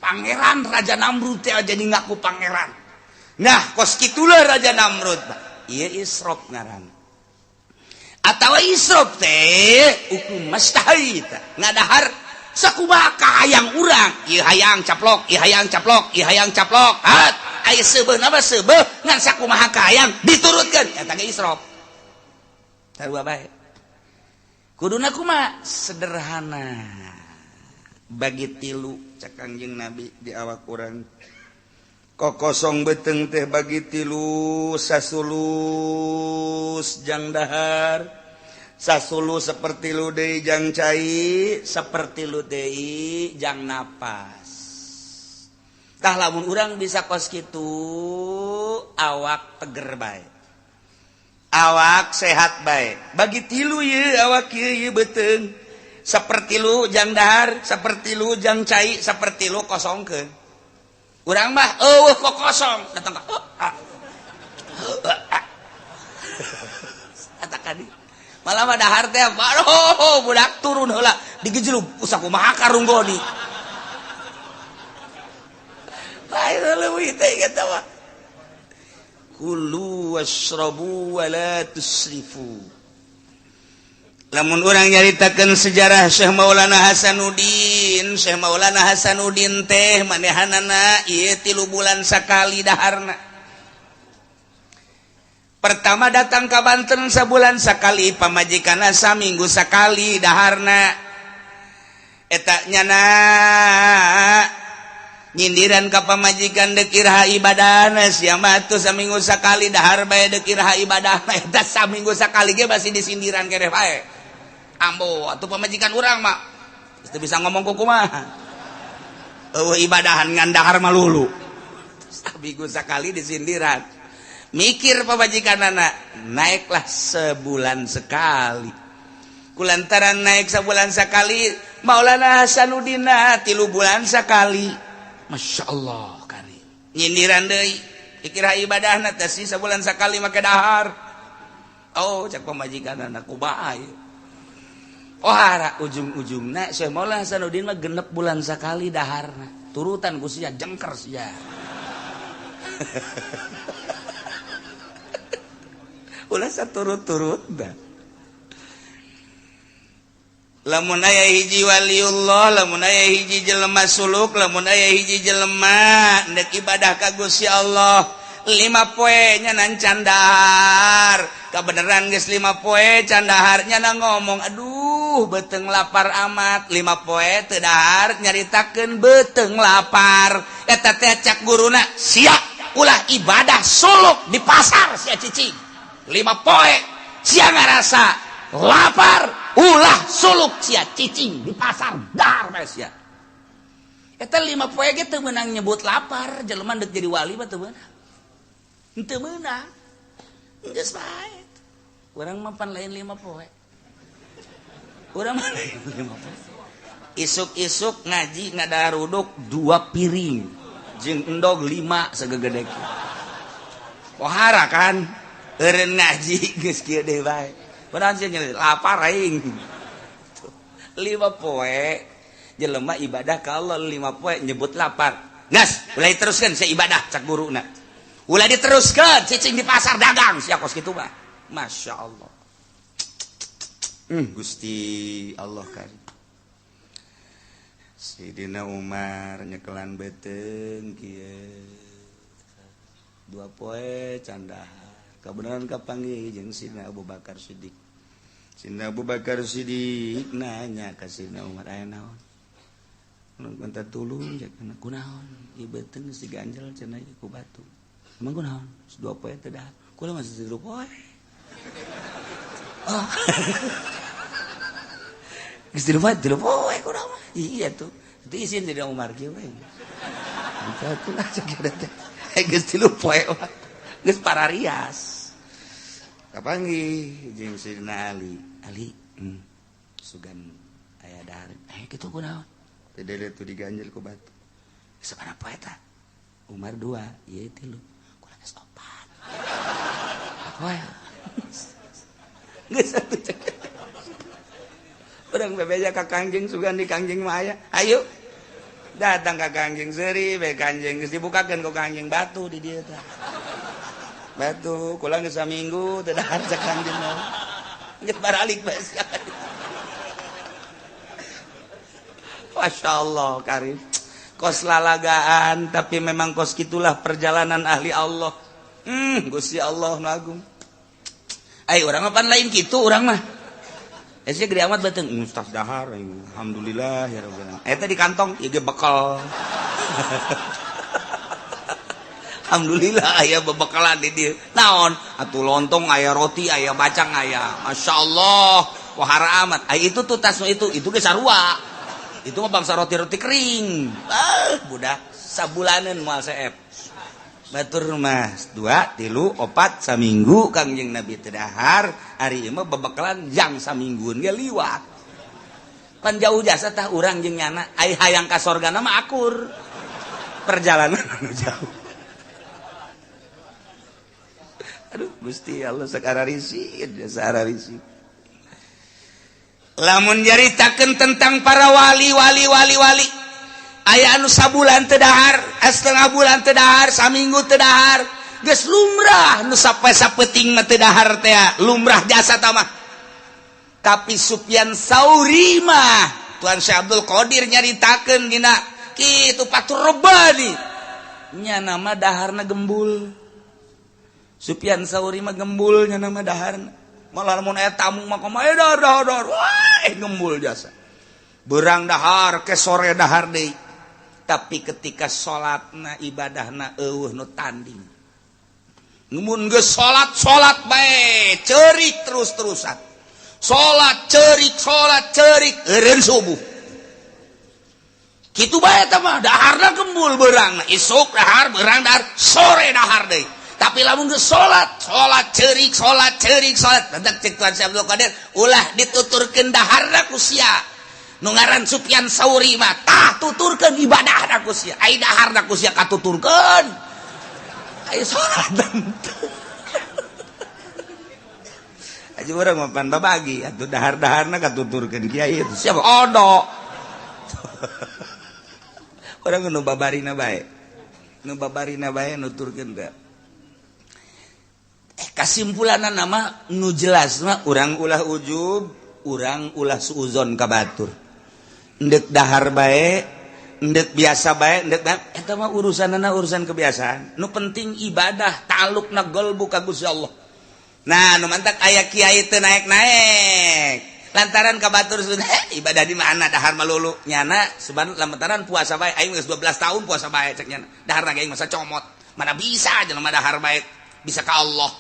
Pangeran Raja Namrud teh jadi ngaku pangeran. Nah, kos kitulah Raja Namrud. Ieu israf ngaran. Atawa israf teh hukum mastahaita ngadahar sakumaha kahayang urang. Ieu hayang caplok, ieu hayang caplok, ieu hayang caplok. Hat, aya seubeuh nama seubeuh ngan sakumaha kahayang diturutkeun eta ge israf. Sarua bae. Kuduna kumaha? Sederhana. Bagi tilu cek Kangjeng Nabi di awak urang. Kokosong beteng teh bagi tilu sasulus jang dahar, sasulu seperti lu deui jang cai, seperti lu deui jang napas. Tah lamun urang bisa kos kitu awak teger bae. Awak sehat bae. Bagi tilu ye awak ieu ye beuteung. Seperti lu jang dahar, seperti lu jang cai, seperti lu kosongkeun. Urang mah eueuh kok kosong datang ka ah. Eta kadi. Malah mah dahar teh aduh budak turun heula digejlug usah kumaha karunggoni. Bae leuwih teh eta mah. Kulu washrabu wa la tusrifu. Lamun urang nyaritakeun sejarah Syekh Maulana Hasanuddin, Syekh Maulana Hasanuddin teh manehanana ieu 3 bulan sakali daharna. Pertama datang ka Banten sabulan sakali, pamajikanna saminggu sakali daharna. Eta nyana nyindiran ka pamajikan deuk iraha ibadahna sia mah atuh saminggu sakali dahar bae deuk iraha ibadahna eta saminggu sakali ge masih disindiran keneh bae. Ambo atuh pamajikan urang mah geus teu bisa ngomong kumaha. Eueuh ibadahan ngan dahar malulu. Saminggu sakali disindiran. Mikir pamajikanana, naiklah sebulan sekali. Kulantaran naik sebulan sekali, Maulana Hasanuddin 3 bulan sekali. Masya Allah kari. Nyindiran deui, dikira ibadahna teh sih sebulan sekali make dahar. Oh, cek pamajikanana kumaha ieu. Oh, hara ujung-ujungna Syekh Maulana Hasanuddin mah 6 bulan sekali daharna. Turutan ku sia jengker sia. Ulah saturut-turut dah. Lamun aya hiji waliullah, lamun aya hiji jelema suluk, lamun aya hiji jelema ndek ibadah ka Gusti Allah 5 poe nya can dahar. Kabeneran geus 5 poe can dahar, nya ngomong aduh beuteung lapar amat, 5 poe teu dahar nyaritakeun beuteung lapar. Eta teh cak guruna, sia ulah ibadah suluk di pasar sia cicing 5 poe sia ngarasa lapar, ulah suluk sia cicing di pasar dahar bae sia. Eta 5 poe ge teu meunang nyebut lapar, jelema deuk jadi wali mah teu meunang. Teu meunang. Geus bae. Urang mah pan lain 5 poe. Urang mah lain 5 poe. Isuk-isuk ngaji ngadaruduk 2 piring jeung endog 5 sagegede. Pohara kan eureun ngaji geus kieu deui bae. Padahal sih lapar aing. 5 poe jelema ibadah ka Allah 5 poe nyebut lapar. Gas, ulah diteruskeun sia ibadah cak guruna. Ulah diteruskeun cicing di pasar dagang sia kos kitu mah. Masya Allah. Gusti Allah karim. Sidina Umar nyekelan beuteung kieu. 2 poe can dahar. Kebenaran kapanggih jeung Sidina Abu Bakar Siddiq. Sidina Abu Bakar Siddiq nanya ka Sidina Umar, aya naon? Minta tulung cek kunaon? Ieu beuteung geus diganjel cenah ku batu. Emang kunaon? 2 poe teu dahar. Kula masih 3 poe. Oh. Geus 3 poe, 3 poe kunaon mah. Iya tuh. Itu isin Sidina Umar kieu we. Minta tulung cek teh. Geus 3 poe mah. Geus pararias. Kapanggih jeung Sidina Ali. Ali, sugan aya dahar. Kitu kunaon? Teh dele tuh diganjel ku batu. Sabaraha poe eta? Umar 2, ieu 3. Kula geus 4. Poe. Geus atuh cek. Urang bebeja ka Kangjeng sugan di Kangjeng mah aya. Ayo. Datang ka Kangjeng seuri be Kangjeng geus dibukakeun ku Kangjeng batu di dieu tah. Batu kula geus saminggu teu dahar cak Kangjeng mah. Geus baralik bae sia. Masya Allah karim. Kos lalagaan tapi memang kos gitulah perjalanan ahli Allah. Gusti Allah nu agung. Ai urang mah pan lain kitu urang mah. Sia gede amat beuteung ustaz dahar alhamdulillah ya rabbil alamin. Eta di kantong ieu ge bekal. Alhamdulillah aya bebekalan di dieu. Naon? Atuh lontong aya roti aya bacang aya. Masyaallah, wahara amat. Ai itu tuh tas itu ge sarua. Itu mah bangsa roti-roti kering. Ah, budak sabulaneun moal seep. Batur mah 2, 3, 4 saminggu Kangjeng Nabi teu dahar, ari ieu mah bebekalan jang saminggueun ge liwat. Pan jauh jasa tah urang jeung nyana, ai hayang ka sorgana mah akur. Perjalanan anu jauh. Aduh Gusti Allah sakararisi, sakararisi. Lamun nyaritakeun tentang para wali wali wali wali, aya anu sabulan teu dahar, setengah bulan teu dahar, saminggu teu dahar, geus lumrah nu sampai sapeuting mah teu dahar teh, lumrah jasa tah mah. Tapi Sufyan Sauri mah Tuan Syekh Abdul Qadir nyaritakeun dina kitu Fathur Rabbani, nya nama daharna gembul. Sufyan Sauri mah gembul nya nama daharna. Malah mun aya tamu mah kumaha dahar dahar dahar, wah gembul jasa. Berang dahar ke sore dahar deui. Tapi ketika salatna ibadahna eueuh nu tanding. Mun geus salat salat bae ceurik terus-terusan. Salat ceurik salat ceurik eureun subuh. Kitu bae eta mah daharna gembul beurangna, isuk dahar beurang dahar, sore dahar deui. Tapi lamun geus salat, salat ceurik, salat ceurik, salat. Tentang cek Tuan Syekh Abdul Qadir, ulah dituturkeun daharna ku sia. Nu ngaran Sufyan Sauri mah tah tuturkeun ibadahna ku sia. Ai daharna ku sia katuturkeun. Ai salat teu. Aja urang mah pan babagi atuh dahar-daharna katuturkeun kiai itu. Siapa odo. Urang nu babarina bae. Nu babarina bae nuturkeun teh. Kesimpulan nama nu jelas mah urang ulah ujub, Urang ulah suuzon ka batur. Endek dahar bae, endek biasa bae, endek eta mah urusanana urusan kebiasaan. Nu penting ibadah, ta'alluqna qalbu ka Gusti Allah. Nah, nu mantak aya kiai teu naek-naek. Lantaran ka batur sudah ibadah di mana dahar malulu nyana seban lantaran puasa bae aing geus 12 tahun puasa bae cek nyana. Dahar aing masa comot. Mana bisa jelema dahar bae bisa ka Allah.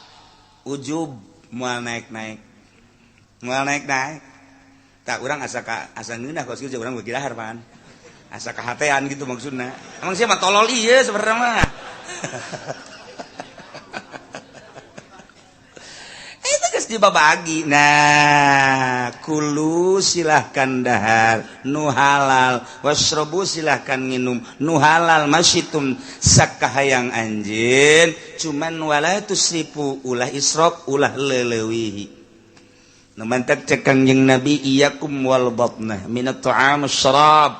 Ujub moal naek-naek. Moal naek-naek. Tak urang asa ka asa ngeunah kos kieu urang beuki dahar pan. Asa kahatean gitu maksudna. Emang sia mah tolol ieu sebenarnya mah. Itu geus dibabagi. Nah, kulu silahkan dahar nu halal, wasrobu silahkan nginum nu halal masyitum sakahayang anjeun, cuman wala tusrifu ulah israf ulah leulewihi. Nu mantak cek Kangjeng Nabi iyyakum wal batnah minat ta'am syarab.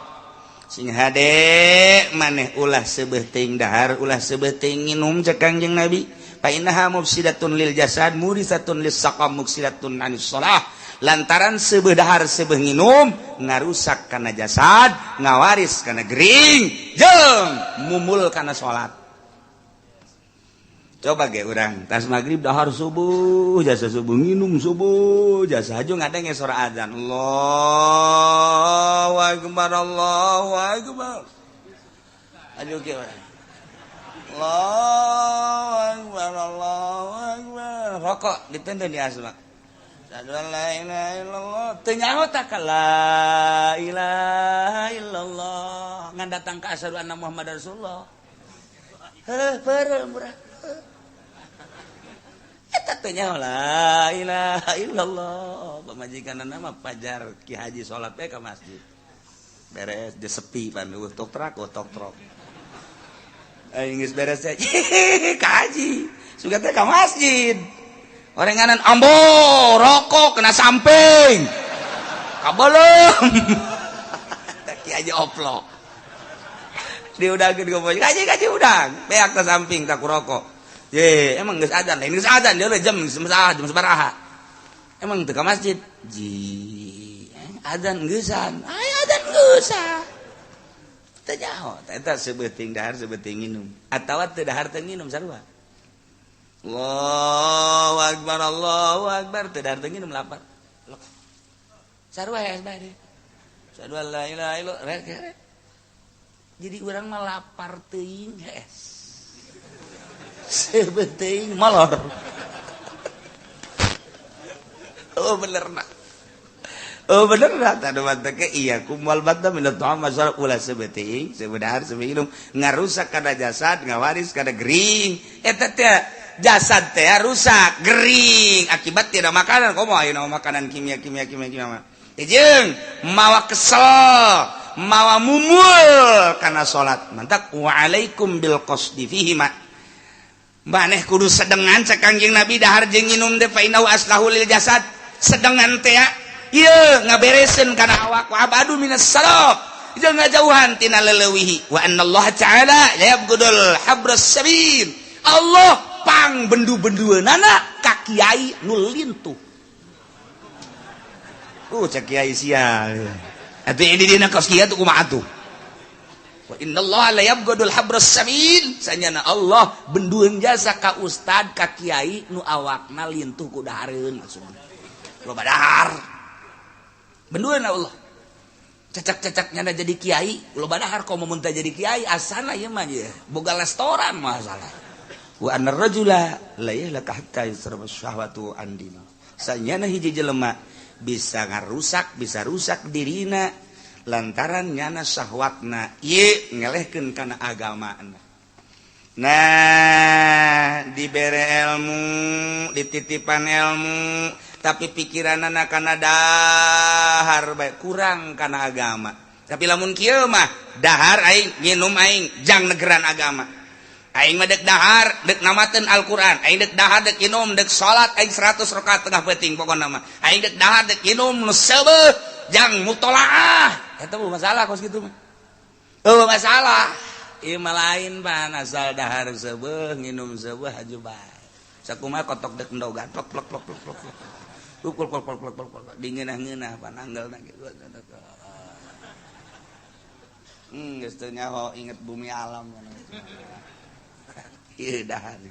Sing hade maneh ulah seubeuh teuing dahar, ulah seubeuh teuing nginum cek Kangjeng Nabi. Fa innaha mufsidatun lil jasad murisatun lis saqam muksidatun anis shalah. Lantaran seubeuh dahar seubeuh nginum ngarusak kana jasad, ngawaris kana gering, jeung mumul kana salat. Coba ge urang tas magrib dahar subuh, jasa subuh nginum subuh, jasa haju ngadenge sora azan. Allahu akbar, Allahu akbar. Aduh kieu. Allahu akbar, Allahu akbar. Rokok ditenden di asma. Asyhadu an la ilaha illallah. Teu nyaho tak la ilaha illallah. Ngan datang ka asyhadu anna Muhammadar Rasulullah. Heuh, peureum murah. Eta teu nyaho la ilaha illallah. Pamajikanna mah pajar Ki Haji salat we ka masjid. Beres dia sepi pan eueuh tok trak tok trok. Aing geus beres teh ka haji. Sugan teh ka masjid. Orenganan ambo rokok kena samping. Kabelum. Teh Ki Haji oplok. Diudangkeun ka kaji kaji udang. Beak ke samping tak rokok. Ye, emang geus adzan, lain geus adzan dia jam jam sabaraha. Emang teu ka masjid. Ji, adzan geusan. Aya adzan geusan. Teu nyaho, eta sebeuting dahar sebeuting nginum. Atawa teu dahar teu nginum sarua. Allahu akbar, Allahu akbar, teu dahar teu nginum lapar. Sarua ya bae deh. Asyhadu an la ilaha illallah. Jadi urang mah lapar teuing hees. Sebeuting molor. Oh bener nak. Oh bener lah, tadi manteke iya kumal bata minat ta'am masalah ulah sebeuting, sebedahar sebinum ngarusak kana jasad, ngawaris kana gering. Eta teh jasad teh rusak, gering akibat tidak makanan. Komo ayeuna makanan kimia kimia kimia kimia mah. Jeung mawa kesel, mawa mumul kana salat. Mantak wa alaikum bil qasdi fihi ma. Maneh kudu sedengan cek Kangjeng Nabi dahar jeung nginum teh fa innahu aslahu lil jasad. Sedengan teh ieu ngabereseun kana awak wa abadu minas salaf jeung ngajauhan tina leleuwihi wa annallaha ta'ala la yabghudul habras sabil. Allah pang bendu-bendueunana ka kiai nu lintuh. Cek kiai sial. Atuh ini dina kos kieu tuh kumaha atuh? Wa innallaha la yabghudul habras sabil. Sanyana Allah bendueun jasa ka ustad ka kiai nu awakna lintuh ku dahareun maksudna. Loba dahar. Bendueun Allah. Cecak-cecak nyana jadi kiai, loba dahar komo mun teu jadi kiai asana ieu mah ye. Boga restoran masalah. Wa annar rajula la yahlaka hatta yusraba syahwatu an dini. Sanyana hiji jelema bisa ngarusak, bisa rusak dirina lantaran nyana syahwatna ieu ngelehkeun kana agamana. Nah, dibere ilmu, dititipan ilmu, tapi pikiranana kana dahar bae kurang kana agama. Tapi lamun kieu mah dahar aing nginum aing jang negeran agama. Aing mah dek dahar dek namateun Al-Qur'an, aing dek dahar dek inum dek salat aing 100 rakaat tengah peuting pokona mah. Aing dek dahar dek inum nu seubeuh jang mutolaah. Eta mah masalah kos kitu mah. Eueuh masalah. Ieu mah lain pan asal dahar seubeuh nginum seubeuh haju bae. Sakumaha kotok dek endogan plok plok plok plok plok. Ukul kul kul kul kul kul dingeunah-ngeunah pananggalna gitu. Geus teu nyaho inget bumi alam. Ieu dahar.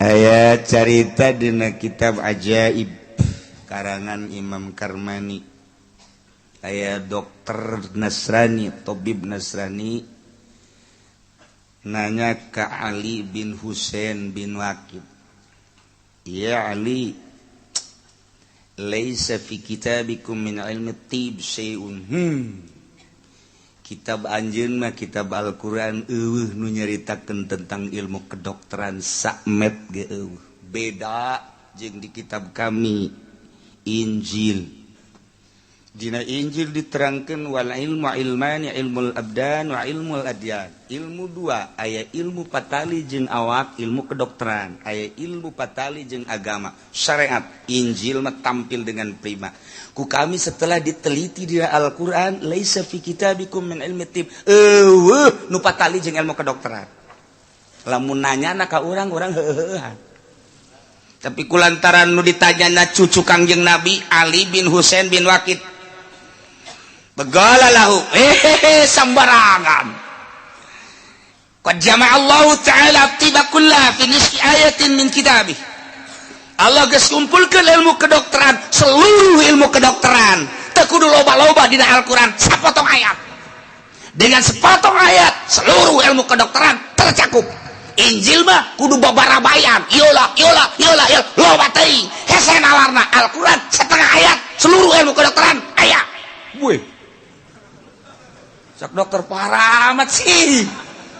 Aya carita dina kitab Ajaib karangan Imam Karmani. Aya dokter Nasrani, tabib Nasrani nanya ke Ali bin Husain bin Waqid. Ya Ali, laisa fi kitabikum min ilmi tib syai'un. Kitab anjeun mah kitab Al-Qur'an eueuh nu nyaritakeun tentang ilmu kedokteran sakmet ge eueuh. Beda jeung di kitab kami Injil. Dina Injil diterangkan wal ilmu ilmani ilmul abdan wa ilmul adyan. Ilmu dua, aya ilmu patali jeung awak, ilmu kedokteran, aya ilmu patali jeung agama, syariat. Injil mah tampil dengan prima. Ku kami setelah diteliti di Al-Qur'an, laisa fi kitabikum min ilmi tib. Eueuh nu patali jeung ilmu kedokteran. Lamun nanya ka urang, urang heuheuhan. Tapi kulantaran nu ditanyana cucu Kangjeng Nabi Ali bin Husain bin Waqid. Begala lahu, sambarangan. Qad jama'a Allah Ta'ala tiba kulla fi nisfi ayatin min kitabih. Allah geus kumpulkeun ilmu kedokteran, seluruh ilmu kedokteran. Teu kudu loba-loba dina Al-Qur'an, sapotong ayat. Dengan sepotong ayat, seluruh ilmu kedokteran tercakup. Injil mah kudu babarabayan, yola yola yola yola, loba teuing. Hese nalarna Al-Qur'an setengah ayat, seluruh ilmu kedokteran aya. Wih. Sok dokter parah amat sih.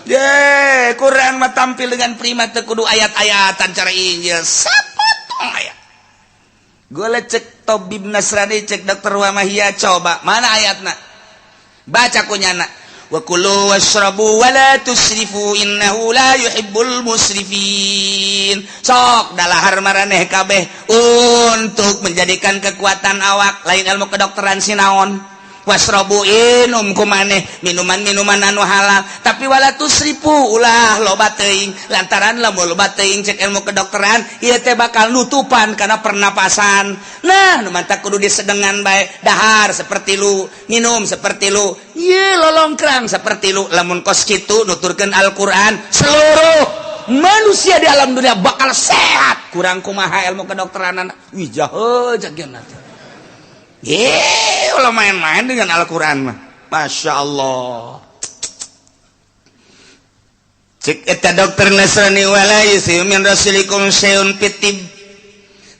Ye, Quran mah tampil dengan prima teu kudu ayat-ayatan cara Injil, sapotong ayat. Gue cek tabib Nasrani, cek dokter Wamahia, coba mana ayatna? Baca kunyana. Wa kulu washrabu wa la tusrifu innahu la yuhibbul musrifin. Sok dalahar maraneh kabeh untuk menjadikan kekuatan awak, lain ilmu kedokteran sinaon. Wasrobu inum kumaneh minuman-minuman anu halal, tapi wala tusrifu ulah loba teuing, lantaran lamun loba teuing cek ilmu kedokteran ieu teh bakal nutupan karena pernapasan. Nah, nu mantak kudu disedengan bae, dahar seperti lu, minum seperti lu, ieu lolongkrang seperti lu. Lamun kos kitu nuturkeun Al-Qur'an, seluruh manusia di alam dunia bakal sehat. Kurang kumaha ilmu kedokteran? Wih, jahe jagian teh. Kalau main-main dengan Al-Quran mah, Masya Allah. Cek eta dokter Nasrani, wala yusiu min rasulikum syai'un fitib.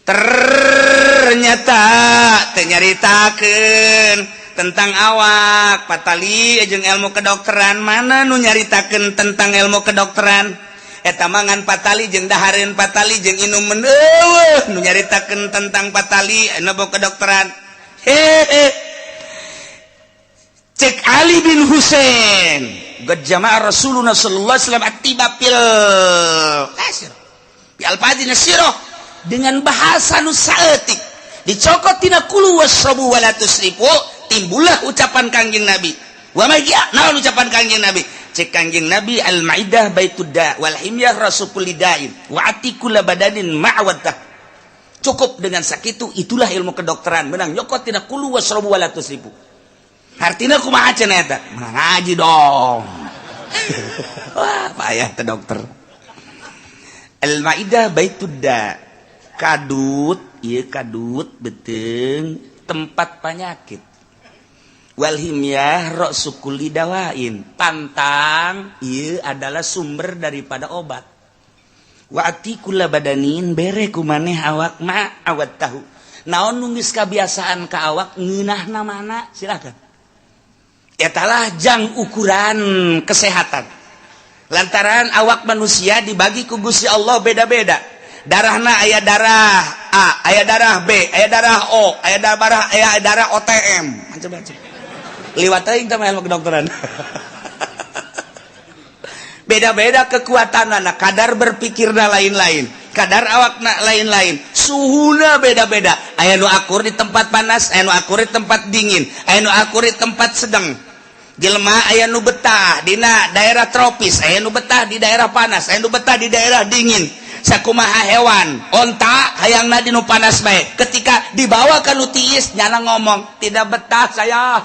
Ternyata teu nyaritakeun tentang awak patali jeung ilmu kedokteran. Mana nu nyaritakeun tentang ilmu kedokteran? Eta mangan patali jeung dahareun patali jeung inuman, eueuh nu nyaritakeun tentang patali ilmu kedokteran. Hehe. Cek Ali bin Husain, qad jama'a Rasulullah sallallahu alaihi wasallam at-tiba fil asir bi alfazin sirah, dengan bahasa nu saeutik dicokot tina kulu wasrabu wala tusrifu, timbullah ucapan Kangjeng Nabi. Wa ma naon ucapan Kangjeng Nabi? Cek Kangjeng Nabi, al maidah baitud da wal himyah rasul kulli da'in wa ati kulla badanin ma'waddah. Cukup dengan sakitu, itulah ilmu kedokteran menang nyokot tina kulu wasrabu wala tusrifu. Artinya kumaha cenah eta? Menang ngaji dong. Wah, payah teh dokter. Al maidah baitud da, kadut ieu, kadut beuteung tempat penyakit. Wal himyah ra'su kulli dawain, pantang ieu adalah sumber daripada obat. Wa ati kulla badanin, bere ku maneh awak ma awat tahu, naon nu geus kabiasaan ka awak ngeunahna mana silakan. Etalah jang ukuran kesehatan, lantaran awak manusia dibagi ku Gusti Allah beda-beda darahna. Aya darah A, aya darah B, aya darah O, aya darah, aya darah OTM, macam-macam. Liwat teuing teh ilmu kedokteran. Beda-beda kekuatan anak, kadar berpikirna lain-lain, kadar awakna lain-lain, suhuna beda-beda. Aya nu akur di tempat panas, aya nu akur di tempat dingin, aya nu akur di tempat sedang. Jelema aya nu betah dina daerah tropis, aya nu betah di daerah panas, aya nu betah di daerah dingin. Sakumaha hewan onta, hayangna di nu panas bae. Ketika dibawa ka nu tiis, nyana ngomong, "Tidak betah saya."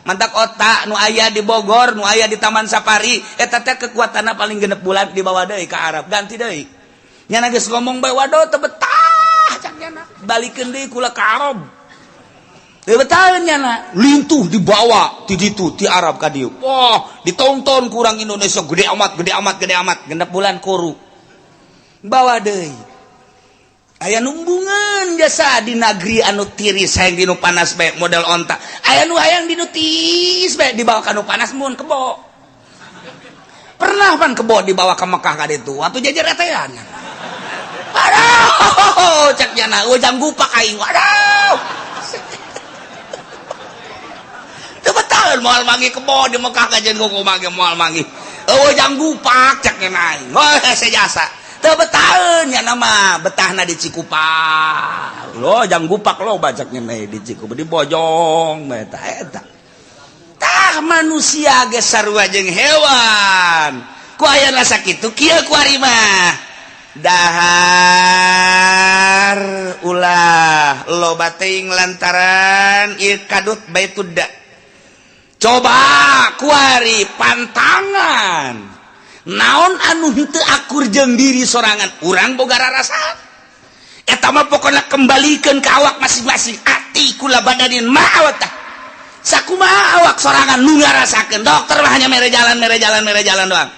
Mantak onta nu aya di Bogor, nu aya di Taman Safari eta teh kekuatanna paling 6 bulan, dibawa deui ka Arab, ganti deui. Nyana geus ngomong bae, "Waduh, teu betah," cak nyana, "balikeun deui kula ka Arab." Teu betah nyana, lintuh dibawa ti ditu, ti Arab ka dieu. Wah, ditonton kurang Indonesia, gede amat, gede amat, gede amat. 6 bulan kuru, bawa deui. Aya numbungan jasa di negeri anu tiris, hayang di nu panas bae, model onta. Aya nu hayang di nu tiis bae, dibawa ka nu panas, mun kebo. Pernah pan kebo dibawa ke Mekah ka ditu, waktu jajar etean. "Aduh," cek nyana, "ujang gupak aing, aduh." Teu betah, moal manggih kebo di Mekah, kajian kumaha ge moal manggih. "Eueuh, jang gupak," cek nyana aing. Wah, sejasa. Teu betaheun nya nama, betahna di Cikupa. Lo jang gupak lo bacaknya di Cikupa, di Bojong eta eta. Tah, manusia ge sarua jeung hewan. Ku aya rasa kitu kieu kuari mah. Dahar ulah loba teuing lantaran ieu kadut baitudda. Coba kuari pantangan naon anu henteu akur jeung diri sorangan, urang boga rasa eta mah. Pokokna kembalikan ke awak masing-masing. A'ti kulla badanin ma awatah. Sakumaha awak sorangan nu ngarasakeun. Dokter mah hanya mere jalan, mere jalan, mere jalan doang.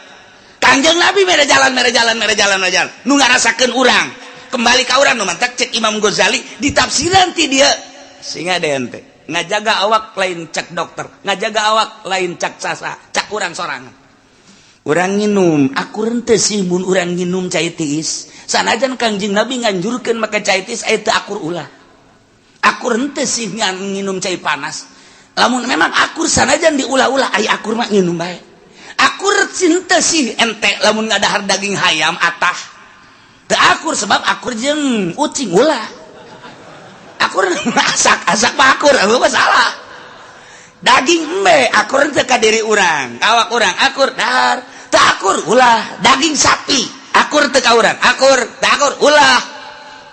Kangjeng Nabi mere jalan, mere jalan, mere jalan, mere jalan. Nu ngarasakeun urang, kembali ka urang. Nu mantak cek Imam Ghazali ditafsiran ti dia sehingga ente ngajaga awak lain cek dokter, ngajaga awak lain cek sasa, cak urang sorangan. Urang nginum akur henteu sih mun urang nginum cai tiis? Sanajan Kangjeng Nabi nganjurkeun make cai tiis, aya teu akur, ulah. Akur henteu sih nginum cai panas? Lamun memang akur, sanajan diulah-ulah, aya akur mah nginum bae. Akur henteu sih ente lamun ngadahar daging hayam atah? Teu akur, sebab akur jeung ucing, ulah. Akur asak asak mah akur, apa masalah. Daging embe akur teu ka diri urang, awak urang? Akur, dahar. Teu akur, ulah. Daging sapi akur teu ka urang? Akur. Teu akur, ulah.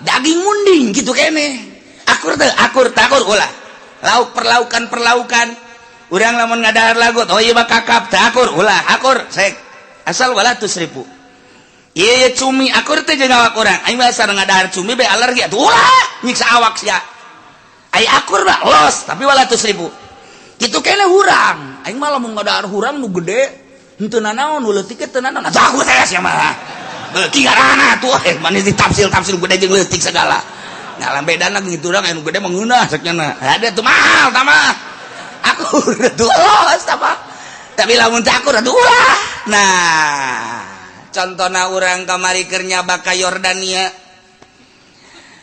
Daging munding gitu kene akur teu? Akur. Teu akur, ulah. Lauk, perlaukan, perlaukan urang lamun ngadahar lagut, oh iya mah kakap, teu akur, ulah. Akur sek, asal wala tusrifu. Iya, iya, cumi akur teu jeung awak urang? Aing mah asal ngadahar cumi be alergi atuh, ulah, nyiksa awak sia. Ai akur mah los, tapi wala tusrifu. Kitu kene hurang. Aing mah lamun ngadahar hurang nu gede henteu nanaon, nu leutik teu nanaon. Atuh aku teh sia mah. Beuki ngaranna tuh eh manis ditafsil-tafsil gede jeung leutik segala. Nah, bedana gitu urang, anu gede mah ngeunah saknya. Ada tuh mahal tah. Akur tuh los tah. Tapi lamun teu akur atuh ulah. Nah, contohna urang kamari keur nyaba ka Yordania.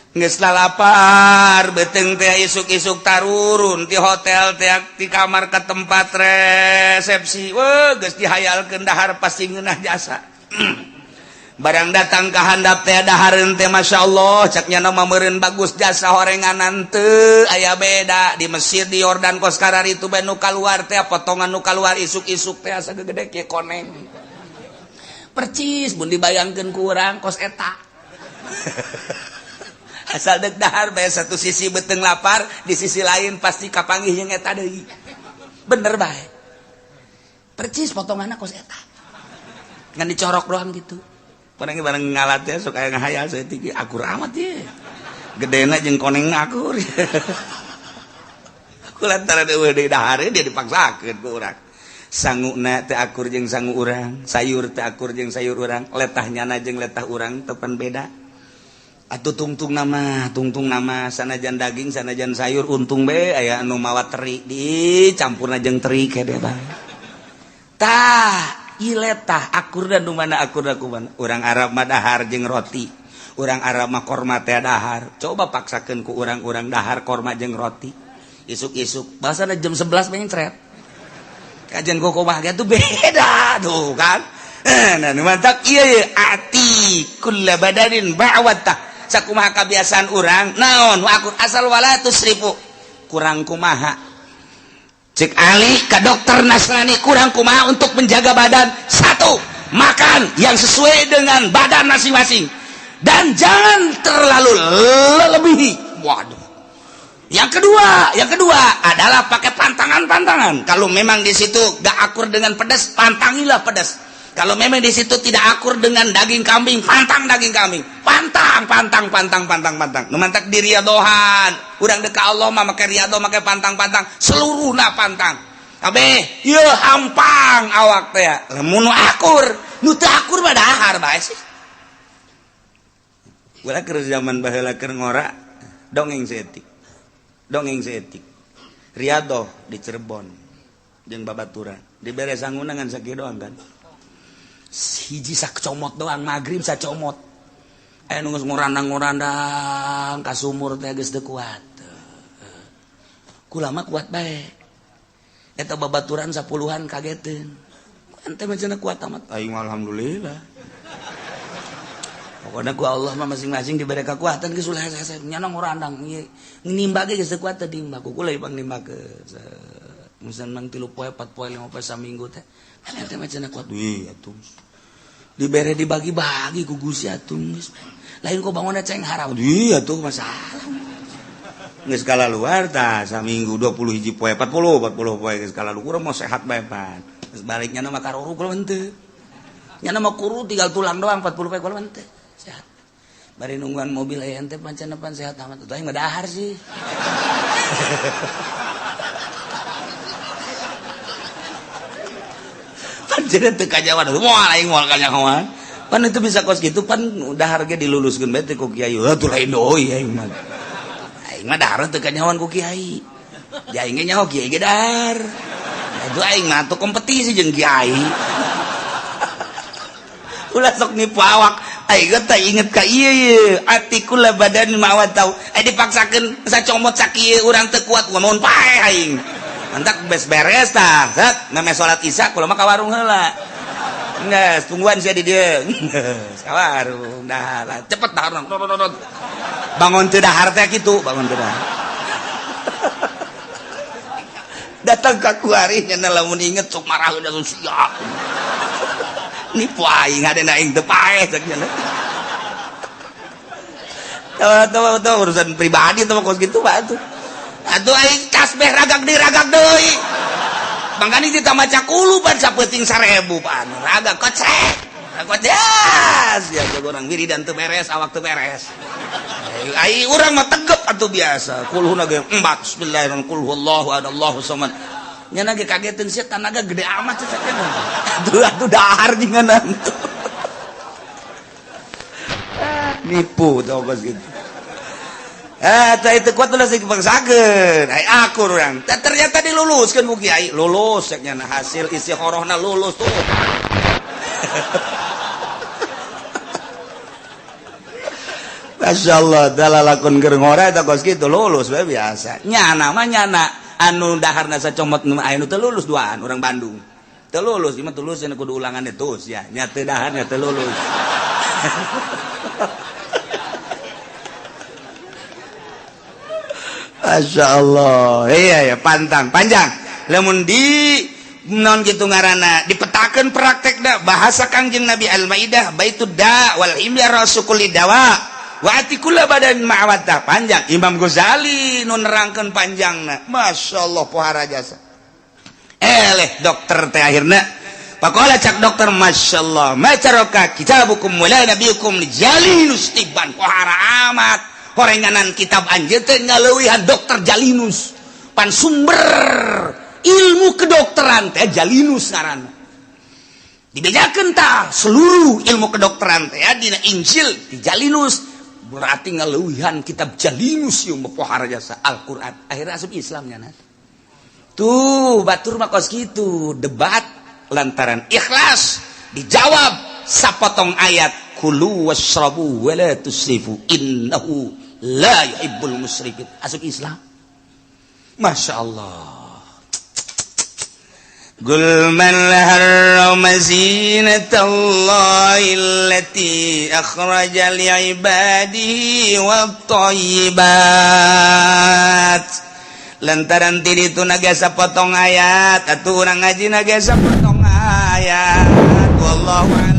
Geus lapar beuteung teh, isuk-isuk tarurun ti hotel teh, ti kamar ke tempat resepsi. Weh, geus dihayalkeun dahar pasti ngeunah jasa. Barang datang ke handap teh, dahareun teh, Masya Allah, cak nya mah meureun bagus jasa, horenganan teu aya beda di Mesir, di Yordan. Kos kararitu bae nu kaluar teh potongan, nu kaluar isuk-isuk teh asa gede kieu koneng percis. Mun dibayangkeun ku urang kos eta, asal dek dahar bae, satu sisi beuteung lapar, di sisi lain pasti kapanggih jeung eta deui. Bener bae, percis potonganna kos eta, ngan dicorok doang gitu. Barang barang ngalat ya sok aya ngahayal saeutik, akur amat ye gedena jeung koneng, akur. Ku lantaran eueuh deui dahar, dia dipaksakeun ku urang. Sanguna teu akur jeung sangu urang, sayur teu akur jeung sayur urang, letah nyana jeung letah urang tepan beda. Atuh tungtung nama, tungtung nama, sanajan daging, sanajan sayur, untung be aya anu mawa teri, dicampurna jeung teri kede bae. Tah, ieu letah akur dan nu mana, akur ku mana. Urang Arab mah dahar jeung roti, urang Arab mah korma teh dahar. Coba paksakeun ku urang-urang dahar korma jeung roti isuk-isuk, bahasana jam 11 mencret. Kajian koko mah tuh beda tuh kan. Nah, mantap iya ya, a'ti kulla badanin ba'watah. Sakumaha kebiasaan urang naon akur, asal wala tusrifu. Kurang kumaha cek Ali ke dokter Nasrani, kurang kumaha untuk menjaga badan? Satu. Makan yang sesuai dengan badan masing-masing dan jangan terlalu lebihi. Waduh. Yang kedua adalah pakai pantangan-pantangan. Kalau memang di situ gak akur dengan pedas, pantangilah pedas. Kalau memang di situ tidak akur dengan daging kambing, pantang daging kambing. Pantang, pantang, pantang, pantang, pantang. Nu mantak diriadohan. Urang dek ka Allah mah make riado, make pantang-pantang, seluruhna pantang. Kabeh, ieu hampang awak teh. Lamun nu akur, nu teu akur mah dahar bae sih. Ulah keur zaman baheula keur ngora, dongeng saeutik. Dongeng saeutik. Riadoh di Cirebon jeung babaturan. Dibere sanguna ngan sakieu doang kan. Hiji sacomot doang, maghrib sacomot. Aya nu geus ngorandang-ngorandang ka sumur teh geus teu kuat. Kula mah kuat bae. Eta babaturan sapuluhan kageteun. Ente mah cenah kuat amat. Aing mah alhamdulillah. Pokoknya ku Allah mah masing-masing diberi kekuatan, geus ulah hese-hese. Nyana ngorandang nimba ge geus teu kuat teh nimba. Ku kula ipang nimba ke. Musan mang 3 poe, 4 poe, 5 poe, saminggu teh. Ente mah cenah kuat. Wih atuh. Dibere dibagi-bagi ku Gusti atuh geus. Lain kok bangunna ceng haram. Wih atuh masalah. Geus kalaluar tah saminggu 20 hiji poe, 40 40 poe geus kalaluar, urang mau sehat bae pan. Geus baliknya mah karuru kula henteu. Nyana mah kuru tinggal tulang doang 40 poe kula henteu. Sehat. Bari nungguan mobil aya ente pancen pan sehat amat. Atuh aing mah dahar sih. Pancen teu kajawan. Moal aing moal kanyahoan. Pan itu bisa kos gitu pan dahar ge diluluskeun bae teh ku kiai. Atuh lain deui aing mah. Aing mah dahar teu kanyahoan ku kiai. Ja aing ge nyaho kiai ge dahar. Atuh aing mah atuh kompetisi jeung kiai. Ulah sok nipu awak. Aing teh inget ka ieu ieu atikul badan mawat tau. Eh dipaksakeun sacomot sakieu urang teu kuat mun paeh aing. Mantak beres beres tah. Set meme salat isya kula mah ka warung heula. Geus tungguan sia di dieu. Geus ka warung dahar. Cepet dahar. Bangun teu dahar teh kitu, bangun teu dahar. Datang ka kuari nya lamun inget sok marah udah siap. Nipu aing hadena aing teu paeh cek nya. Tahu tahu urusan pribadi tuh kos gitu pak tuh. Atuh aing tasbih ragak deui ragak deui. Mangkani ditambah cakulu pan sapeuting 1000 pan. Ragak kocek. Kocek. Ya jago urang wiridan teu beres, awak teu beres. Ai urang mah tegep atuh biasa. Kulhuna ge empat bismillahirrahmanirrahim. Qul huwallahu ahad, Allahu samad. Nya ge kageteun sia tanaga gede amat cek. Atuh atuh dahar jeung nantu. Nipu tau kos gitu. Itu kuat ulah sih dipaksakeun. Ai akur urang. Ternyata diluluskeun ku kiai. Lulus cek nya hasil isi horohna lulus tuh. Masya Allah, dalalakon keur ngora eta kos kitu lulus we biasa. Nyana mah nyana anu daharna sacomot nu aya nu teu lulus duaan urang Bandung. Teu lulus, ieu mah tulus cenah kudu ulangan terus ya. Nya teu daharna teu lulus. Masya Allah, iya ya pantang panjang. Lamun di non gitu ngaranna dipetakeun praktekna bahasa Kangjeng Nabi Al-Maidah baitud da wal imya rasukuli dawa wa atikula badan ma'awata panjang. Imam Ghazali nu nerangkeun panjangna. Masya Allah pohara jasa. Eleh dokter teh akhirna pakola cak dokter Masya Allah macaroka kitabukum wala nabiyukum jalinus tiban pohara amat. Horenganan kitab anjeun teh ngaleuwihan dokter Jalinus pan sumber ilmu kedokteran teh Jalinus ngaranna dibejakeun tah seluruh ilmu kedokteran teh dina Injil di Jalinus berarti ngaleuwihan kitab Jalinus ieu mah pohara jasa Al-Qur'an akhirnya asup Islam nya tuh batur mah kos kitu debat lantaran ikhlas dijawab sapotong ayat kulu wasrabu wala tusrifu innahu la yuhibbul musrifin asup Islam. Masya Allah. Qul man harrama zinatallahi allati akhraja li'ibadihi wat-thayyibat. Lantaran ti ditu naga sapotong ayat atuh urang ngaji naga sapotong ayat. Wallahu a'lam.